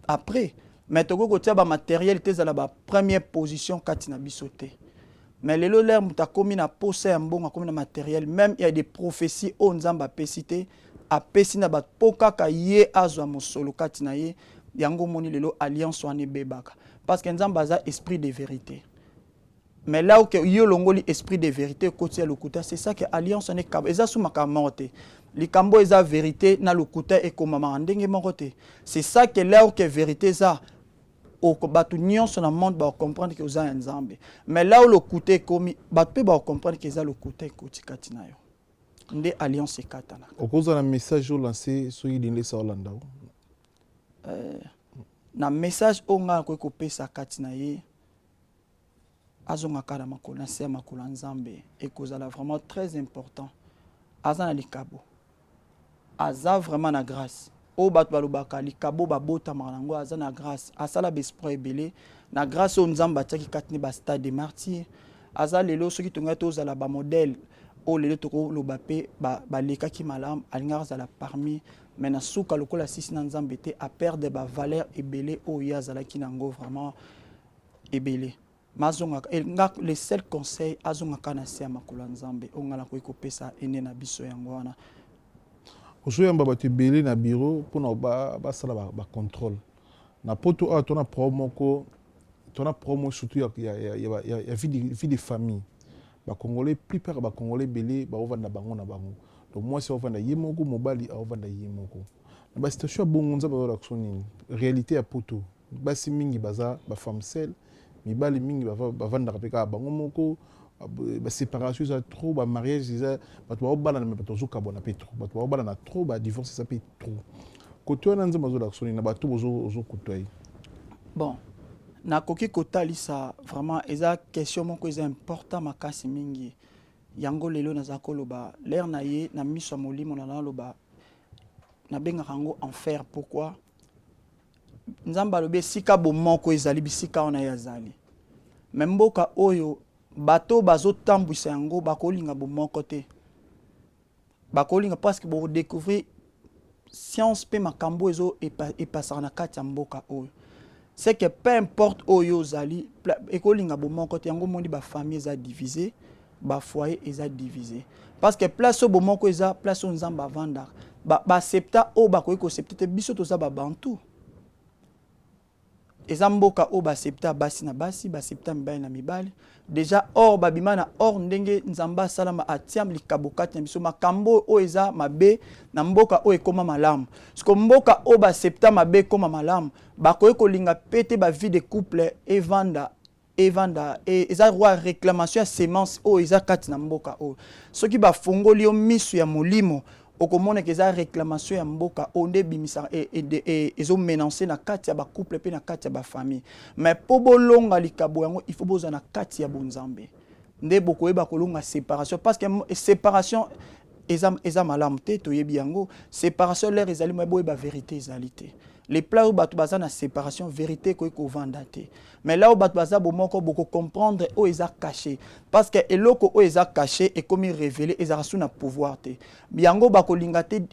après, mais tokoki kotia bamatériel te ezala bapremière position kati na biso te. Mais lelo, l'heure moto akomi na posa ya mbongo, akomi na matériel, même il y a des prophéties oyo Nzambe apesi te, apesi na bato mpo kaka ye azwa mosolo kati na ye. Yango omoni lelo alliance wana ebebaka, parce que Nzambe aza esprit de vérité, mais là où yo longoli esprit de vérité, ekoti ya lokuta. C'est ça que alliance wana ekaba, eza su makambo moko te. Likambo eza vérité na lokuta ekomamaka ndenge moko te. C'est ça que là où que vérité eza, bato nyonso na monde bakocomprendre ke oza ya Nzambe, mais là où lokuta ekomi, bato mpe bakocomprendre ke eza lokuta ekoti kati na yo, nde alliance ekatanaka. Okozala na message olance soki Denis Lessie olanda o? Na message oyo ngai nakoki kopesa kati na ye, azonga kaka na makolo, na se ya makolo ya Nzambe. Ekozala vraiment très important. Aza na likabo, aza vraiment na grâce oyo bato balobaka likabo babotamaka nango. Aza na grâce, asala baespoir ebele na grâce oyo Nzambe atiaki kati ne bastade de Martyr. Aza lelo, soki tongai tozala bamodèle oyo lelo tokoloba mpe balekaki malamu, alingaka azala parmi. Mais na suka, lokola asisi na Nzambe te, aperdre bavaleur ebele oyo ye azalaki nango, vraiment ebele. Mazongaka nga, le seul conseil, azongaka na se ya makolo ya Nzambe. Oyo nga nakoki kopesa ene na biso, yango wana. Ozoyamba bato ebele na bureau mpona basala bacontrôle na poto awa. Tona problème moko, tona problème surtout ya vie de famille. Bacongolais, plupart ya bacongolais ebele baovanda bango na bango. Donc mwasi aovanda ye moko, mobali aovanda ye moko. Na basituation ya bongo, Nzambe azolakisa nini? Réalité ya poto, basi mingi baza bafemme seule, mibali mingi bavandaka mpe kaka bango moko. Baséparation eza trop, bamariage eza, bato baobalana me bato bazokabwana mpe trop, bato baobalana trop, badivorce eza mpe trop. Kote wana, Nzambe azolakisa nini na bato ozokutwa ye? Bon, nakoki kotalisa vraiment, eza question moko eza important makasi mingi. Yango lelo naza koloba l'heure na ye na miso ya molimo na naloba, nabengaka yango enfer. Pourquoi? Nzambe alobi esika bomoko ezali, bisika wana ye azali. Me mboka oyo, bato bazotambwisa yango bakolinga bomoko te, bakolinga parce que bokodécouvrir science mpe makambo ezo epasaka na kati ya mboka oyo. C'est que peu importe oyo ozali, ekolinga bomoko te. Yango omoni bafamille eza divisé, bafoyer eza divisé, parce que place oyo bomoko eza, place oyo Nzambe avandaka. Baaccepta oyo bakoki koaccepter te. Biso toza babantu, eza mboka oyo baaccepta basi na basi, baaccepta mibali na mibali déjà. Or babima na or ndenge Nzambe asalama, atia likabo kati na biso. Makambo oyo eza mabe na mboka oyo ekóma malamu. Siko mboka oyo baaccepta mabe ekóma malamu, bakoki kolinga pe te bavie de couple evanda evanda. Eza roi réclamation ya semence oyo eza kati na mboka oyo. Soki bafongoli yo miso ya molimo, okomonaka eza réclamation ya mboka oyo nde ebimisaka, ezomenacer na kati ya bacouple mpe na kati ya bafamille. Mais mpo bolonga likabo yango, il faut bozwa na kati ya bonzambe, nde bokoyeba kolonga séparation, parce que séparation eza malamu te. Toyebi yango, séparation lere ezali moye boyeba vérité ezali te. Les plats oyo bato baza na séparation, vérité ekoki kovanda te. Mais là oyo bato baza bomoko, bokocomprendre oyo eza caché, parce que eloko oyo eza caché ekomi révélé, ezalaka su na pouvoir te. Yango bakolinga te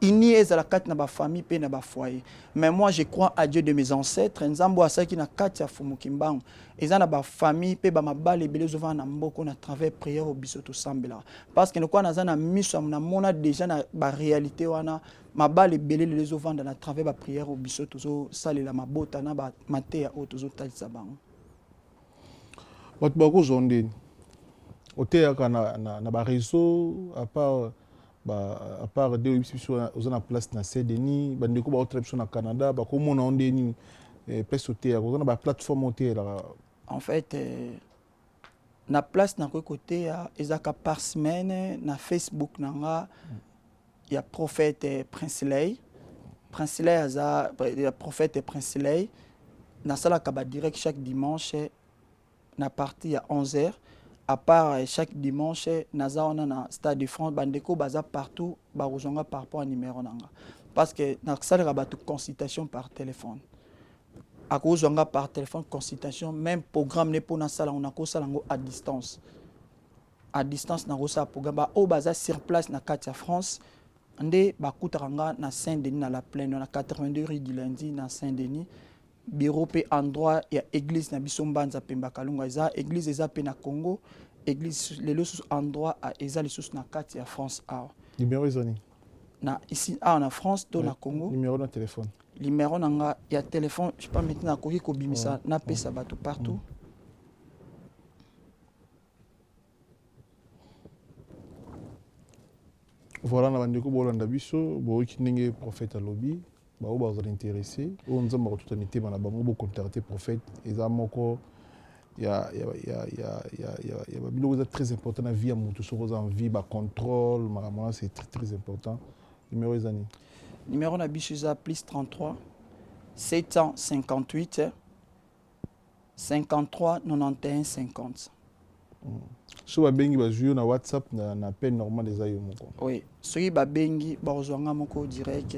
ini ezala kati na bafamille mpe na bafoyer. Mais moi, je crois à Dieu de mes ancêtres, Nzambe oyo asalaki na kati ya Fumu Kimbangu. Eza na bafamille mpe bamabala ebele ezovanda na mboka na travers prière oyo biso tosambelaka, parce que lokola naza na miso, namona déjà na baréalité wana, mabala ebele lelo ezovanda na travers baprière oyo biso tozosalela mabota na bamateya oyo tozotalisa bango. Bato bakozwa ndeni oteyaka na baréseau, à part de oyebisi biso oza na place na Saint Denis, bandeko baotala biso na Canada bakomona o nde nini place oteyaka? Oza na baplateforme oteyelaka? En fait, na place nakoki koteya ezaka par semaine na Facebook na nga ya prophète Prince Lay. Prince Lay aza ya prophète Prince Lay. Nasalaka badirect chaque dimanche na partir ya 11 heures. À part chaque dimanche, naza wana na Stade de France. Bandeko baza partout bakozwanga par rapport à numéro na nga, parce que nasalaka bato consultation par téléphone. Akozwanga par téléphone, consultation, même programme ne mpo nasala yango, nakosala yango à distance. À distance nakosala programme. Baoyo baza sur place na kati ya France nde bakutaka nga na Saint Denis, na La Plaine, na 82 rue du Lundi, na Saint Denis, bureau mpe endroit ya église na biso Mbanza Pemba Kalunga. Eza église eza mpe na Congo, église lelo lisusu endroit eza lisusu na kati ya France awa. Numéro eza nini? Na ici awa na France to na Congo? Numéro na téléphone. Numéro na nga ya téléphone, je sais pas maintenant nakoki kobimisa, napesa bato partout. Voilà, na bandeko bolanda biso, boyoki ndenge prophète alobi. Bao bazala intéressé, oyo Nzambe akotuta mitema na bango, bocontacte prophète. Eza moko ya babiloko eza très important na vie ya moto. Soki oza en vie, bacontrôle makambo wana, c'est très très important. Numéro eza nini? Numéro na biso eza plus 33 758 53 91 50. So babengi, bazwi yo na WhatsApp, na appel normal, eza yo moko? Oui, soki babengi, bakozwa nga moko direct,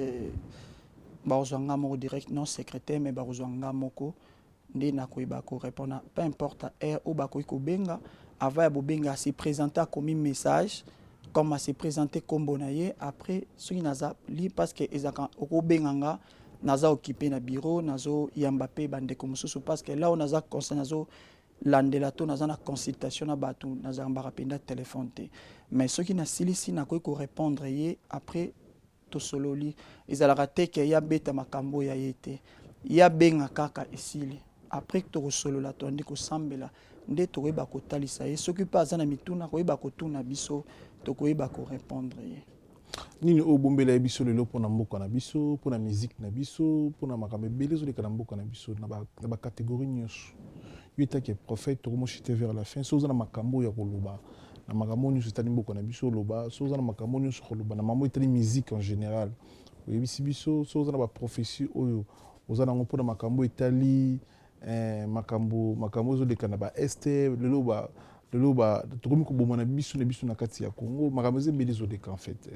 bakozwa nga moko direct, non secrétaire, mais bakozwa nga moko nde nakoyeba korépondre peu importe heure oyo bakoki kobenga. Avant ya bobenga, ase présente, akomi message comme ase présente, nkombo na ye. Après, soki naza li, parce que ezalaka okobenga nga, naza occupé na bureau, nazoyamba mpe bandeko mosusu, parce que là oyo naza conseil, nazolandela to naza na consultation na bato, nazambaka mpenza telefone te. Mais soki nasilisi, nakoki korépondre ye. Après tosololi. Ezalaka te ke ye abeta makambo oyo ya ye te, ye abenga kaka, esili. Après tokosolola, toandi kosambela, nde tokoyeba kotalisa ye. Soki mpe aza na mituna, koyeba kotuna biso, tokoyeba korépondre ye. Nini oyo obombela ye biso lelo mpona mboka na biso, mpona musique na biso, mpona makambo ebele ezoleka na mboka na biso na bacatégorie nyonso? Yo etaki prophète, tokomoshite vers la fin. So oza na makambo oyo ya koloba na makambo nyonso etali mboka na biso, oloba. So oza na makambo nyonso koloba na makambo etali musique en général, oyebisi biso. So oza na baprophétie oyo oza nango mpona makambo etali makambo ezoleka na baest lelo, tokomi koboma na biso na biso na kati ya Congo, makambo eza ebele ezoleka en fait,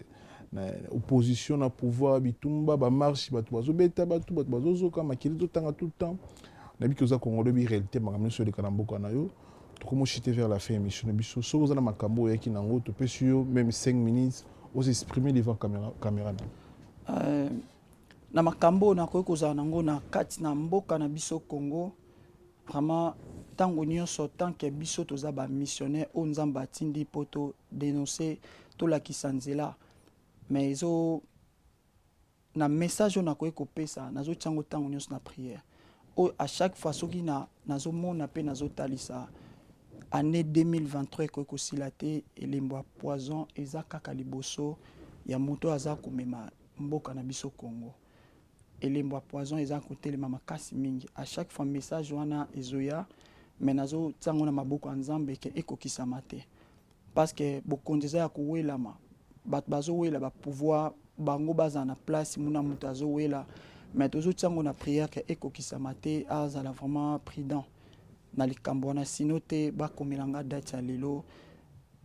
na opposition na pouvoir, bitumba, bamarche, bato bazobeta bato, bato bazozoka, makili ezotanga tout le temps. Nayebi ke oza Congolais, oyebi réalité makambo nyonso eleka na mboka na yo. Tokomoshite vers la fin émission na biso. Soki oza na makambo oyo oyaki nango, topesi yo même 5 minutes osexprimer devant caméra na. Na makambo oyo nakoki kozala nango na kati na mboka na biso Congo, vraiment ntango nyonso, tant que biso toza bamissionnaire oyo Nzambe atindi mpo to dénoncer, tolakisa nzela, mais ezo na message oyo nakoki kopesa, nazotia yango ntango nyonso na prière oyo. À chaque fois soki nazomona mpe nazotalisa, année 2023 ekoki kosila te, elembo ya poison eza kaka liboso ya moto oyo aza komema mboka na biso Congo. Elembo ya poison eza kotelema makasi mingi. À chaque fois message wana ezoya, mais nazotia yango na maboko ya Nzambe ke ekokisama te, parce que bokonzi eza ya kowelama. Bato bazowela bapouvoir, bango bazala na place muna moto azowela, mais tozotia yango na prière ke ekokisama te. Azala vraiment prudent na likambo wana, sino te bakomela nga date ya lelo,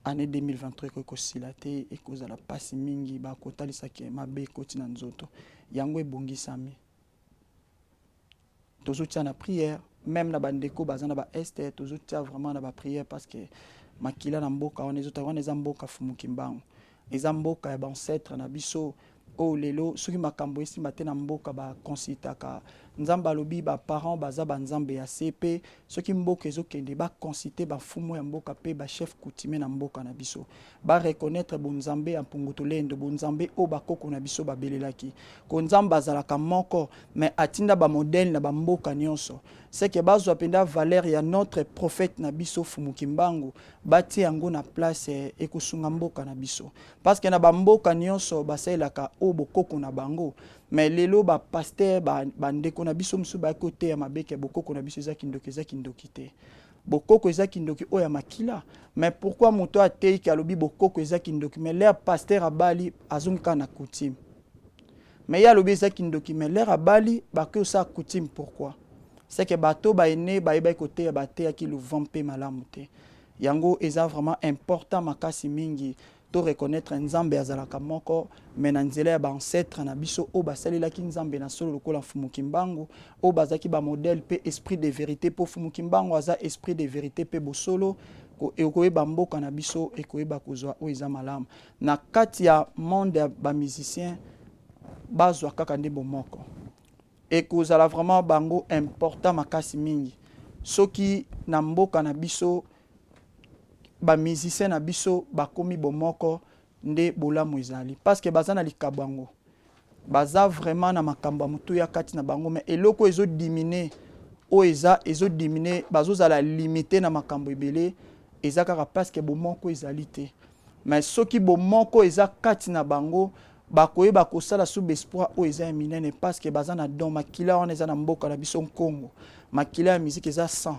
année 2023 ekoki kosila te, ekozala mpasi mingi. Bakotalisaki mabe ekoti na nzoto, yango ebongisami. Tozotia na prière, même na bandeko baza na baeste, tozotia vraiment na baprière, parce que makila na mboka wana ezotaka. Wana eza mboka Fumuki Mbangu, eza mboka ya baancêtre na biso oyo lelo soki makambo esimba te na mboka, baconsultaka Nzambe. Alobi baparent baza banzambe ya se, mpe soki mboka ezokende, baconsulte bafumu ya mboka mpe bachef coutumier na mboka na biso, bareconnaître bonzambe ya Mpungu Tulendo, bonzambe oyo bakoko na biso babelelaki. Ko Nzambe azalaka moko, mais atinda bamodèle na bamboka nyonso. Seke bazwa mpenza valeur ya notre prophète na biso Fumuki Mbangu, batie yango na place, ekosunga mboka na biso, parce que na bamboka nyonso basalelaka oyo bokoko na bango. Mais lelo bapasteur, bandeko na biso mosusu bayaki koteya mabe ke bokoko na biso eza kindoki. Eza kindoki te. Bokoko eza kindoki oyo ya makila. Mais pourquoi moto ateyiki, alobi bokoko eza kindoki, mais l'heure pasteur abali, azongi kaka na coutume? Mais ye alobi eza kindoki, mais l'heure abali, bakoki kosala coutume. Pourquoi? C'est que bato baene bayebaki koteya, bateyaki louvant mpe malamu te. Yango eza vraiment important makasi mingi to reconnaître Nzambe azalaka moko, mais na nzela ya baancêtre na biso oyo basalelaki Nzambe na solo, lokola Mfumuki Mbangu, oyo bazalaki bamodèle mpe esprit de vérité, mpo Mfumuki Mbangu aza esprit de vérité mpe bosolo. Ekoyeba mboka na biso ekoyeba kozwa oyo eza malamu na kati ya monde ya bamusicien. Bazwa kaka nde bomoko, ekozala vraiment bango important makasi mingi. Soki na mboka na biso bamusicien na biso bakomi bomoko, nde bolamu ezali, parce que baza na likabo yango, baza vraiment na makambo ya motuya kati na bango. Mais eloko ezodiminuer, oyo eza ezodiminuer, bazozala limité na makambo ebele, eza kaka parce que bomoko ezali te. Mais soki bomoko eza kati na bango, bakoyeba kosala su baespoir oyo eza ya minene, parce que baza na don. Makila wana eza na mboka na biso Nkongo, makila ya musique eza 100,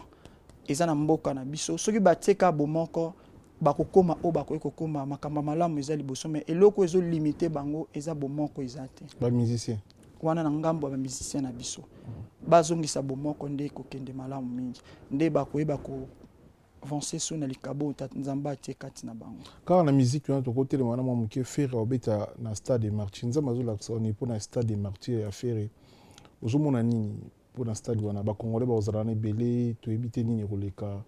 eza na mboka na biso. Soki batie kaka bomoko, bakokóma oyo bakoki kokóma. Makambo ya malamu eza liboso, mais eloko ezolimite bango eza bomoko eza te. Bamusicien. Wana na ngambo ya bamusicien na biso, bazongisa bomoko nde ekokende malamu mingi, nde bakoyeba ko avancer so na likabo oyo Nzambe atie kati na bango. Kaka na musique wana, tokotelema wana mwa moke. Ferre obeta na Stade de Martyr. Nzambe azolakisa wani mpo na Stade de Martyr ya Ferre? Ozomona nini mpo na stade wana? Bacongolais bakozala na ebele, toyebi te nini ekoleka.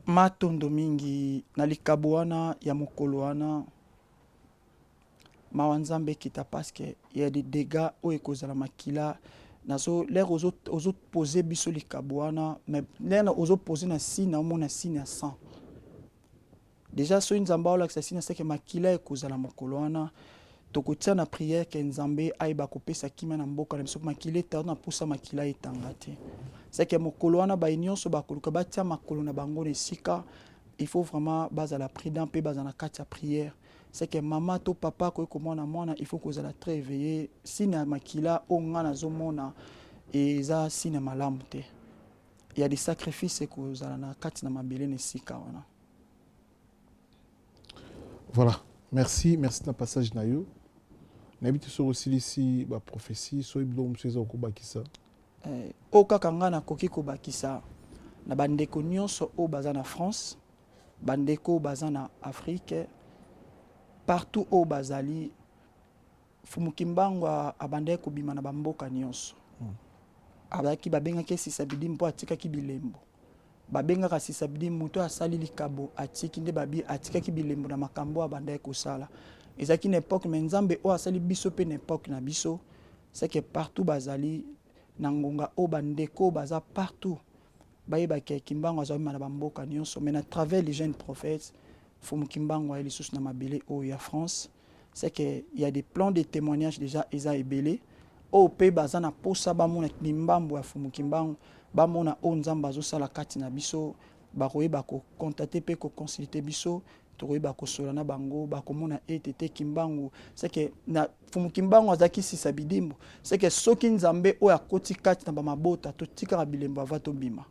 Matondo mingi na likabo wana ya mokolo wana. Mawa Nzambe ekita, parce que ya des dégâts oyo ekozala makila. Nazo l'heure ozopose biso likabo wana, mais l'heure ozopose na signe, omona signe ya sang déjà. Soki Nzambe aolakisa signe, seke makila ekozala mokolo wana. Tokotia na prière ke Nzambe ayeba kopesa kimia na mboka na biso. Makila etanga na pusa, makila etanga te. Seke mokolo wana, baye nyonso bakoluka batia makolo na bango na esika, il faut vraiment bazala prudent mpe bazala na kati ya prière. C'est que mama to papa akoki komona mwana, il faut kozala très éveillé. Signe ya makila oyo nga nazomona eza signe ya malamu te. Ya des sacrifices ekozala na kati na mabele na esika wana. Voilà, merci, merci na passage na yo. Nayebi te soki osilisi baprophétie, soki biloko mosusu eza okobakisa. Oyo kaka ngai nakoki kobakisa na bandeko nyonso oyo baza na France, bandeko oyo baza na Afrique, partout oyo bazali, Fumuki Mbangu abandaki kobima na bamboka nyonso. Azalaki, babengaki Sisabidi mpo atikaki bilembo. Babengaka Sisabidi moto asali likabo, atiki nde babi atikaki bilembo na makambo oyo abandaki kosala. Ezalaki na époque, mais Nzambe oyo asali biso mpe na époque na biso, c'est que partout bazali na ngonga oyo, bandeko baza partout, bayebaki Kimbangu azwami na bamboka nyonso. Mais na travers les jeunes prophètes, Fumu Kimbangu aye lisusu na mabele oyo ya France. C'est que il y a des plans de témoignages déjà, eza ebele oyo mpe baza na posa bamona limbambo ya Fumu Kimbangu, bamona oyo Nzambe azosala kati na biso. Bakoyeba kocontacter mpe koconsulter biso, tokoyeba kosola na bango, bakomona ete te Kimbangu, c'est que na Fumu Kimbangu azalaki sisa bidimbo. C'est que soki Nzambe oyo akoti kati na bamabota, totikaka bilembo ava tobima.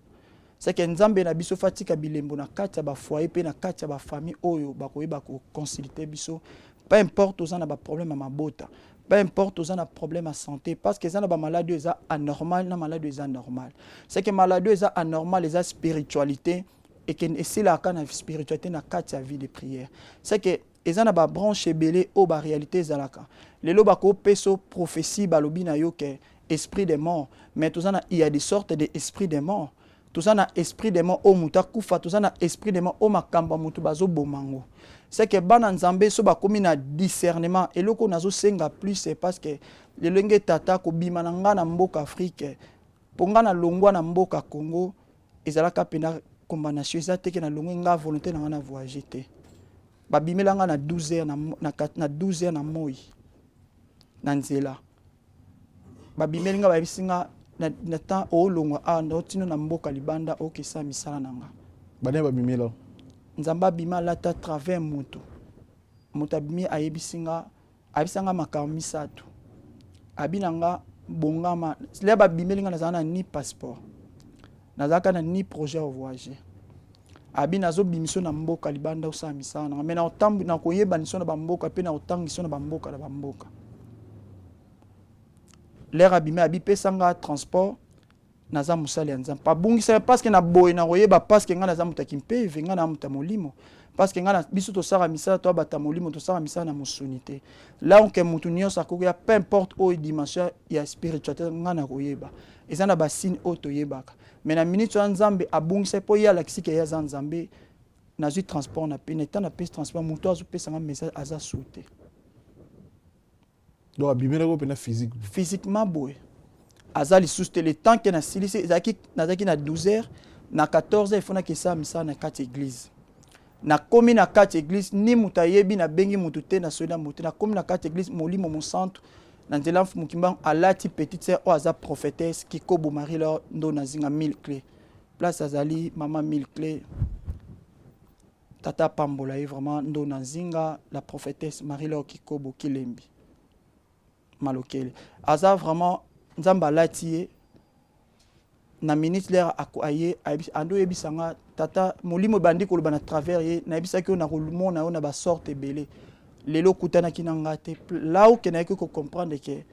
C'est que Nzambe na biso fa tika bilembo na kati ya bafoyer mpe na kati ya bafamille oyo bakoyeba koconsulter biso. Peu importe oza na baproblème ya mabota, peu importe oza na problème ya santé, parce que eza na bamaladi oyo eza anormal na maladi oyo eza normal. C'est que maladi oyo eza anormal eza spiritualité, ekende esilaka na spiritualité na kati ya vie de prière. C'est que eza na babranche ebele oyo baréalité ezalaka. Lelo bakopesa prophétie, balobi na yo ke esprit de mort, mais toza na, il y a des sortes de esprit de mort. Toza na esprit de mort oyo moto akufa, toza na esprit de mort oyo makambo ya moto bazoboma yango. C'est que bana Nzambe so bakomi na discernement. Eloko oyo nazosenga plus, c'est parce que lelenge tata kobima na nga na mboka Afrique, mpo nga na longwa na mboka Congo, ezalaka mpenza condamnation. Eza te ke nalongwe nga volonté na nga na voyage te. Babimela nga na 12 heures na 12 heures na moi na nzela. Babimeli nga, bayebisi nga na temps oolongwa awa, naotino na mboka libanda, okesala misala na nga. Bani babimela? Nzambe abima, alata travers moto. Moto abimi, ayebisi nga, ayebisi nga makambo misato. Abi na nga bongama le babimeli nga, nazala na ni passeport, nazalaka na ni projet ya voyager. Abi nazobimisa na mboka libanda, osala misala nanga, mais nakoyeba niso na bamboka mpe na kotangisa na bamboka na bamboka. L'heure abimi, abi pesa nga transport, naza mosali ya Nzambe. Abungisaka parce que na boye nakoyeba, parce que ngai naza moto ya kimpeve, ngai na moto ya molimo, parce que ngai na biso tosala misala, toabata molimo, tosala misala na mosuni te. Là onke motu nyonso akoki ya peu importe oyo dimension ya spiritualité, ngai nakoyeba eza na basigne oyo toyebaka. Mais na minute wana Nzambe abungisaki mpo ye alakisi ke ye aza Nzambe. Nazwi transport na pe na etant napesi transport, moto azopesanga message aza su te. Donc abimelaki mpena physique? Physiquement boye aza lisusu te. Le temps ke nasilisi, ezalaki, nazalaki na 12 heures, na 14 heures efonaki esala misala na kati église. Nakomi na kati église, ni moto ayebi, nabengi motu te, nasoli na motu te. Nakomi na kati église, Molimo Mosantu na nzela Mfumu Kimbangu alati petite sœur oyo aza prophétesse Kikobo Marie Laure ndo nazinga mille clé. Place azali mama mille clé, tata pambola ye vraiment. Ndo na nzinga la prophétesse Marie Laure Kikobo Kilembi Malokele aza vraiment, Nzambe alati ye na minute. L'heure aye, ando oyebisa nga, tata molimo ebandi koloba na travers ye: nayebisaki oyo nakomona yo na basorte ebele, lelo okutanaki na nga te. Là okendaki kocomprendre ke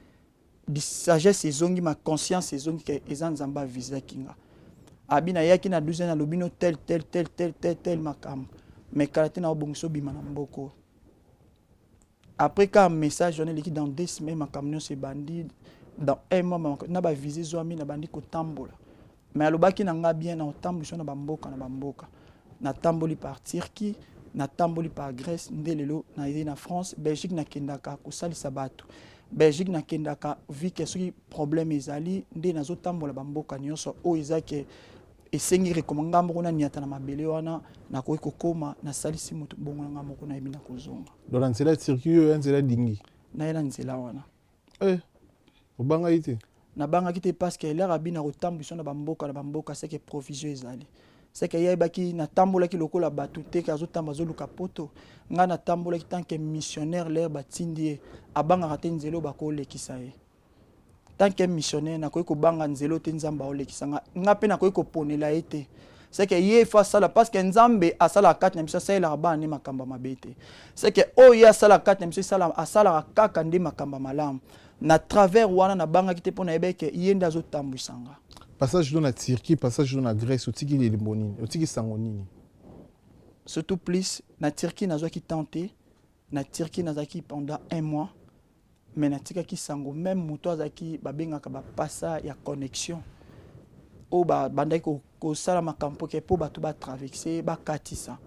sagesse ezongi, ma conscience ezongi ke eza Nzambe avisaki nga. Abi nayaki na 12, nalobi no tel tel tel tel tel tel makambo, mais kala te naobongisa obima na mboka. Après ka message wana eleki, dans 2 semaines makambo nyonso ebandi, dans un mois na bavisa ezwami, nabandi kotambola. Mais alobaki na nga bien na otambwisa na bamboka na bamboka. Natamboli par Turquie, natamboli par Grèce, nde lelo naye na France. Belgique nakendaka kosalisa bato, Belgique nakendaka vu ke soki problème ezali, nde nazotambola bamboka nyonso oyo eza ke esengi rekoma nga moko naniata na mabele wana, nakoki kokóma, nasalisi moto bongo na nga moko, nayebi na kozonga. Donc na nzela ya Turquie oyo ya nzela dingi? Naye na nzela wana. Eh, obangaki te? Nabangaki te, parce que l'heure abi na kotambwisa na bamboka na bamboka, c'est que provision ezali, c'est que ye ayebaki natambolaki lokola bato te ke azotambola azoluka poto. Ngai natambolaki tant que missionnaire. L'heure batindi ye, abangaka te nzela oyo bakolekisa ye. Tant que missionnaire, nakoki kobanga nzela oyo te. Nzambe aolekisa nga, nga mpe nakoki koponela ye te. C'est que ye faut asala, parce que Nzambe asalaka kati na biso, asalelaka bana nde makambo ya mabe te. C'est que oyo ye asalaka kati na biso, asalaka kaka nde makambo ya malamu. Na travers wana nabangaki te, mpo nayebaki ke ye nde azotambwisa nga. Passage do na Turquie, passage do na Grèce, otiki elembo nini, otiki sango nini? Surtout plus na Turquie, nazwaki temps te. Na Turquie nazalaki pendant un mois, mais natikaki sango. Même moto azalaki, babengaka bapasa ya connexion oyo babandaki kosala makambo ke mpo bato batraverse, bakatisa.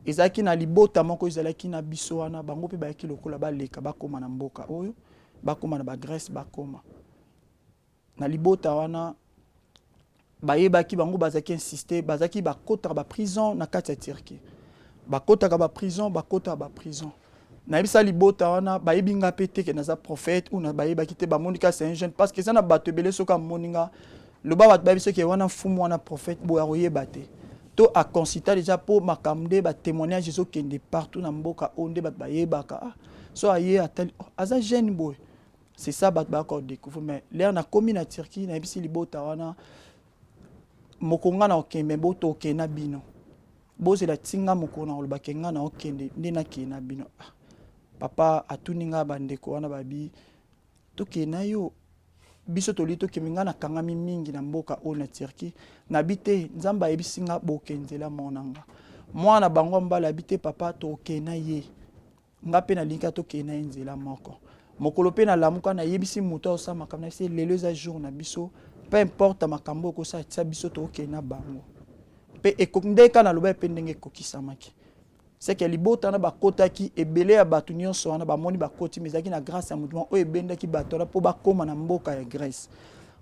Ezalaki na libota moko ezalaki na biso wana, bango mpe bayaki lokola baleka bakóma na mboka oyo, bakóma na bagrèce, bakóma na libota wana. Bayebaki bango, bazalaki insiste, bazalaki bakotaka baprison na kati ya Turquie, bakotaka baprison, bakotaka baprison. Nayebisa libota wana, bayebi nga mpe te ke naza prophète ou na bayebaki te. Bamoni kaka c'est un jeune, parce que eza na bato ebele. Soki amoni nga, loba bato bayebi soki wana mfumu wana prophète boye, akoyeba te to aconsulta déjà mpo makambo nde batémoignage ezokende partout na mboka oyo nde bato bayebaka. Ah, so aye atali, oh, aza jeune boye, c'est ça, bato bayaka kodécouvrir. Mais l'heure nakomi na Turquie, nayebisi libota wana moko nga na okende bo tokende na bino, bozela ntinga mokolo na kolobaki nga na okende nde nakende na bino. Ah, papa atuni nga, bandeko wana babi tokende na yo, biso toli tokende. Nga nakangami mingi na mboka oyo na Turquie, nabi te, Nzambe ayebisi nga bokende nzela moko na nga. Mwana bango mbala abi te, papa tokende na ye, nga mpe nalingi tokende na ye nzela moko. Mokolo mpe nalamuka, nayebisi moto azosala makambo na biso, lelo eza jour na biso, peu importe makambo oyo okosala, tia biso tokokende na bango. Mpe nde kaka naloba mpe ndenge ekokisamaki, c'est que libota wana bakotaki ebele ya bato nyonso wana bamoni bakoti, mais ezalaki na grâce ya motu oyo ebendaki bato wana mpo bakóma na mboka ya Grèce.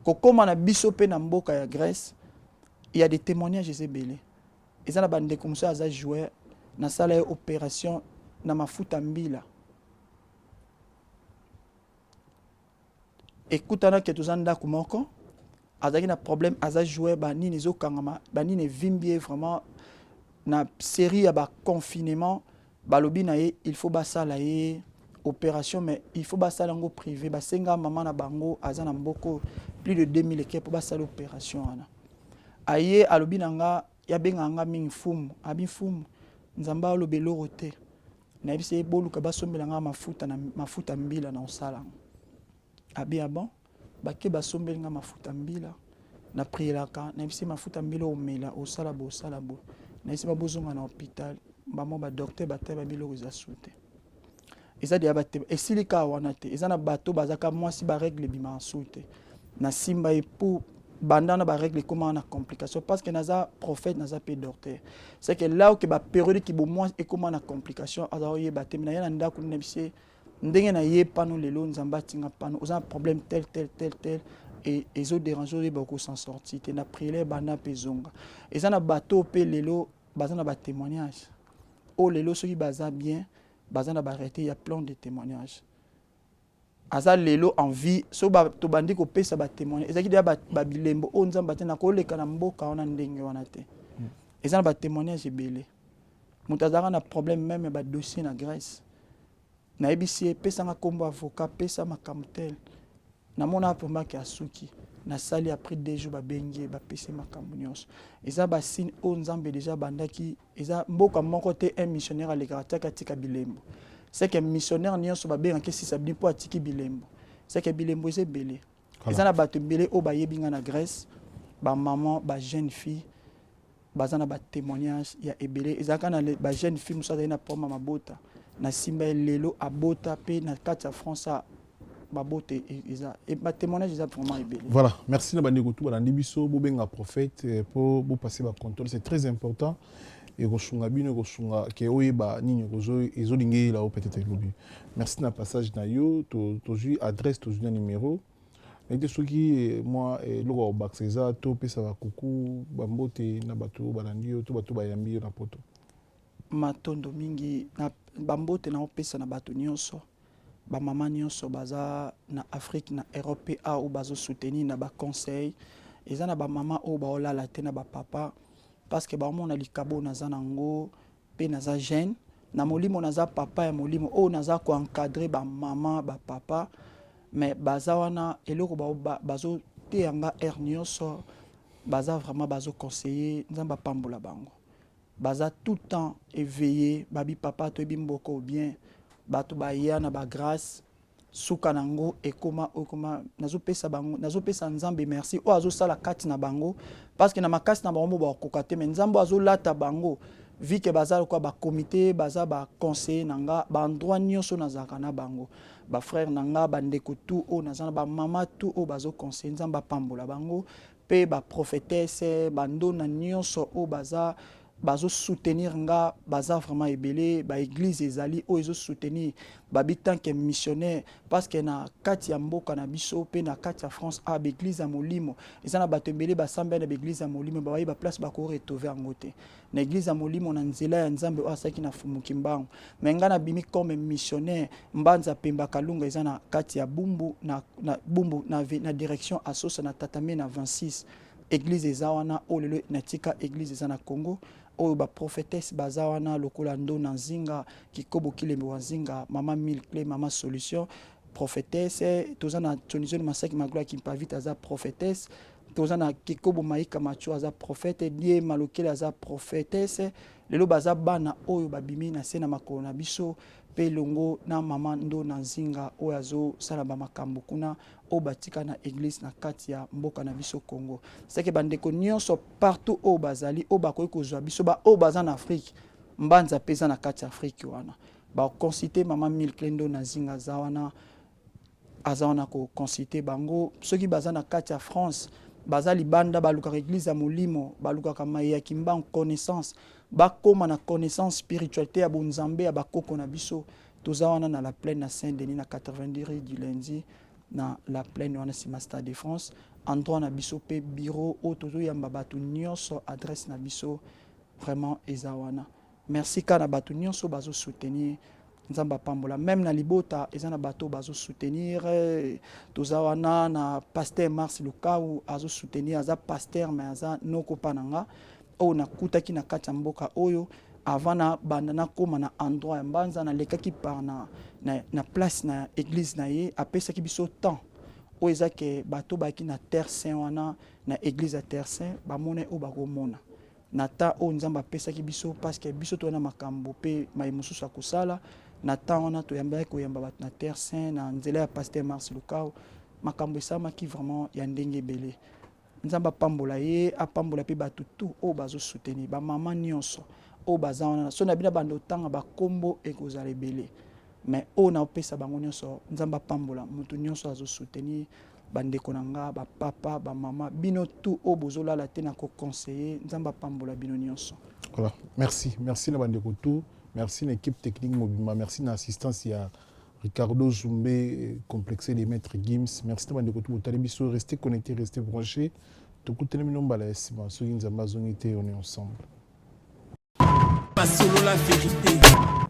Kokóma na biso mpe na mboka ya Grèce, il y a des témoignages ebele. Eza na bandeko mosusu aza joueur, nasala ye opération na mafuta mbila. Ekutanaki toza ndako moko, azalaki na problème, aza joueur, banini ezokangama, banini evimbi ye vraiment. Na série ya baconfinement, balobi na ye il faut basala ye opération, mais il faut basala yango privé. Basenga mama na bango aza na mboko plus de 2000 eke mpo basala opération wana. Aye alobi na nga, yabengaka nga mingi mfumu, abi mfumu, Nzambe aloba eloko te. Nayebisi ye boluka basombela nga mafuta na mafuta mbila na osala yango. Abi ah bon, bake basombeli nga mafuta mbila, naprielaka, nayebisi mafuta mbila omela, osala boye, osala boye. Nayebisi babozonga na hôpital, bamo badocteur batali, babiloko eza su te, eza deya bate esili kaka wana te. Eza na bato bazaka mwasi, barègle ebimaka su te, na simba ye po banda na barègle ekomaka na complication, parce que naza prophète, naza mpe docteur. C'est que là oke bapériode bomwasi ekóma na complication, aza oyeba te. Me naye na ndako, na biso ndenge na ye pano, lelo Nzambe atinga pano, oza na problème tel tel tel tel et ezodérange, oyeba s'en sortir te. Na prière banda mpe ezonga. Eza na bato mpe lelo baza na batémoignage oyo lelo soki baza bien, baza na baarrêté ya plein de témoignages, aza lelo en vie. So tobandi kopesa batémoignage, ezalaki deya babilembo oyo Nzambe ate nakoleka na mboka wana ndenge wana te. Eza na batémoignage ebele. Moto azalaka na problème même ya badossier na Grèce, nayebisi ye pesanga nkombo avocat, pesa makambo tel, namona vraiment ke asuki. Nasali, après 2 jours babengi ye, bapesi makambo nyonso. Eza basigne oyo Nzambe déjà bandaki. Eza mboka moko te un missionnaire alekaka tiaka atika bilembo. C'est que missionnaire nyonso babengaki esisa bini mpo atiki bilembo. C'est que bilembo eza ebele. Eza na bato ebele oyo bayebi nga na Grèce, bamama, bajeune fille baza na batémoignage ya ebele. Ezalaka na bajeune fille mosusu azali na problème ya mabota, na simba ye, lelo abota mpe na kati ya France, babota. Eza batémoignage eza vraiment ebele. Voilà, merci na bandeko tu balandi biso. Bobenga prophète mpo bopasser bacontrôle, c'est très important. Ekosunga bino, ekosunga ke oyeba nini ezolinga eyela yo peut-être elobi. Merci na passage na yo. Tozwi adresse, tozwi na numéro naye te. Soki mwa eloko ya kobakisa eza, topesa bakuku bambote na bato oyo balandi yo to bato bayambi yo na Poto. Matondo mingi na bambote na opesa na bato nyonso, bamama nyonso baza na Afrique, na Europe mpe a oyo bazosoutenir na baconseil. Eza na bamama oyo baolala te na bapapa, parce que baomona likabo naza nango mpe naza jeune na molimo, naza papa ya molimo oyo naza koencadre bamama, bapapa. Mais baza wana, eloko bazoteya nga heure nyonso, baza vraiment bazoconseiller. Nzambe apambola bango, baza tout le temps éveillé. Babi papa, toyebi mboka ou bien bato baya na bagrâce, suka nango ekoma ekoma. Nazopesa bango, nazopesa Nzambe merci oyo azosala kati na bango, parce que na makasi na bango mo bakokoka te, mais Nzambe oyo azolata bango vi ke baza lokola bakomité, baza baconseiller na nga, baendroit nyonso nazalaka na bango, bafrère na nga, bandeko tu oyo naza na bamama tu oyo bazoconseiller, Nzambe apambola bango. Mpe baprophétesse, bandona nyonso oyo baza Bazo soutenir nga, baza vraiment ebele. Ba église ezali oyo ezo soutenir babi tant que missionnaire, parce que na kati ya mboka na biso mpe na kati ya France, a baeglise ya molimo eza na bato ebele basambela na baeglise ya molimo, babayi baplace bakoretrouve yango te na église ya molimo, na nzela ya Nzambe oyo asalaki na Fumuki Mbangu. Mais ngai nabimi comme missionnaire. Mbanza Pemba Kalunga eza na kati ya Bumbu, na Bumbu, na direction Asosa, na Tatame na 26. Église eza wana oyo lelo natika. Église eza na Congo oyo baprophétesse baza wana lokola Ndona Nzinga, Kikobo Kilembe wa Nzinga, Mama Mille Clé, Mama Solution, prophétesse. Toza na Tonizoni Masaki Maglo ya Kimpavite, aza prophétesse. Toza na Kikobo Maika Macho, aza prophète. Die Malokele aza prophétesse. Lelo baza bana oyo babimi na se na makolo na biso mpe elongo na Mama Ndona Nzinga oyo azosala bamakambo kuna oyo batika na église na kati ya mboka na biso Congo. Seke bandeko nyonso partout oyo bazali, oyo bakoki kozwa biso, baoyo baza na Afrique, Mbanza mpe eza na kati ya Afrique wana, baconsulte Mama Milcle Ndona Nzinga, aza wana, aza wana koconsulte bango. Soki baza na kati ya France, baza libanda, balukaka église ya molimo, balukaka maye ya Kimbangu, connaissance, bakóma na connaissance spiritualité ya bonzambe ya bakoko na biso, toza wana na La Plaine, na Saint Denis, na 90 rue du Lundi, na La Plaine wana, nsima Stade de France, endroit na biso mpe bureau oyo tozoyamba bato nyonso. Adresse na biso vraiment eza wana. Merci kaka na bato nyonso bazosoutenir. Nzambe apambola. Même na libota eza na bato bazosoutenir. Toza wana na pasteur Mars Lukau, azosoutenir, aza pasteur mais aza noko mpa na nga oyo nakutaki na kati ya mboka oyo. Avant na banda nakóma na endroit ya Mbanza, nalekaki par na place na église na ye. Apesaki biso temps oyo eza ke bato bayaki na Terre Saint wana, na église ya Terre Saint, bamona oyo bakomona na temps oyo Nzambe apesaki biso, parce que biso toza na makambo mpe maye mosusu ya kosala na temps wana. Toyambaki koyamba bato na Terre Saint na nzela ya pasteur Mars Lukau. Makambo esalamaki vraiment ya ndenge ebele. Nzambe apambola ye, apambola mpe bato tu oyo bazosoutenir, bamama nyonso oyo baza wana. So na bino banda otanga bakombo, ekozala ebele, mais oyo naopesa bango nyonso, Nzambe apambola motu nyonso azosoutenir, bandeko na nga, bapapa, bamama, bino tu oyo bozolala te na koconseiller. Nzambe apambola bino nyonso. Voilà, merci, merci na bandeko tout, merci na équipe technique mobimba, merci na assistance ya Ricardo Zumbe, complexé des maîtres Gims. Merci na bandeko tout botali biso. Restez connectés, restez branchés. Tokutani bino mbala ya nsima soki Nzambe azongi te. On est ensemble. Masolo la vérité.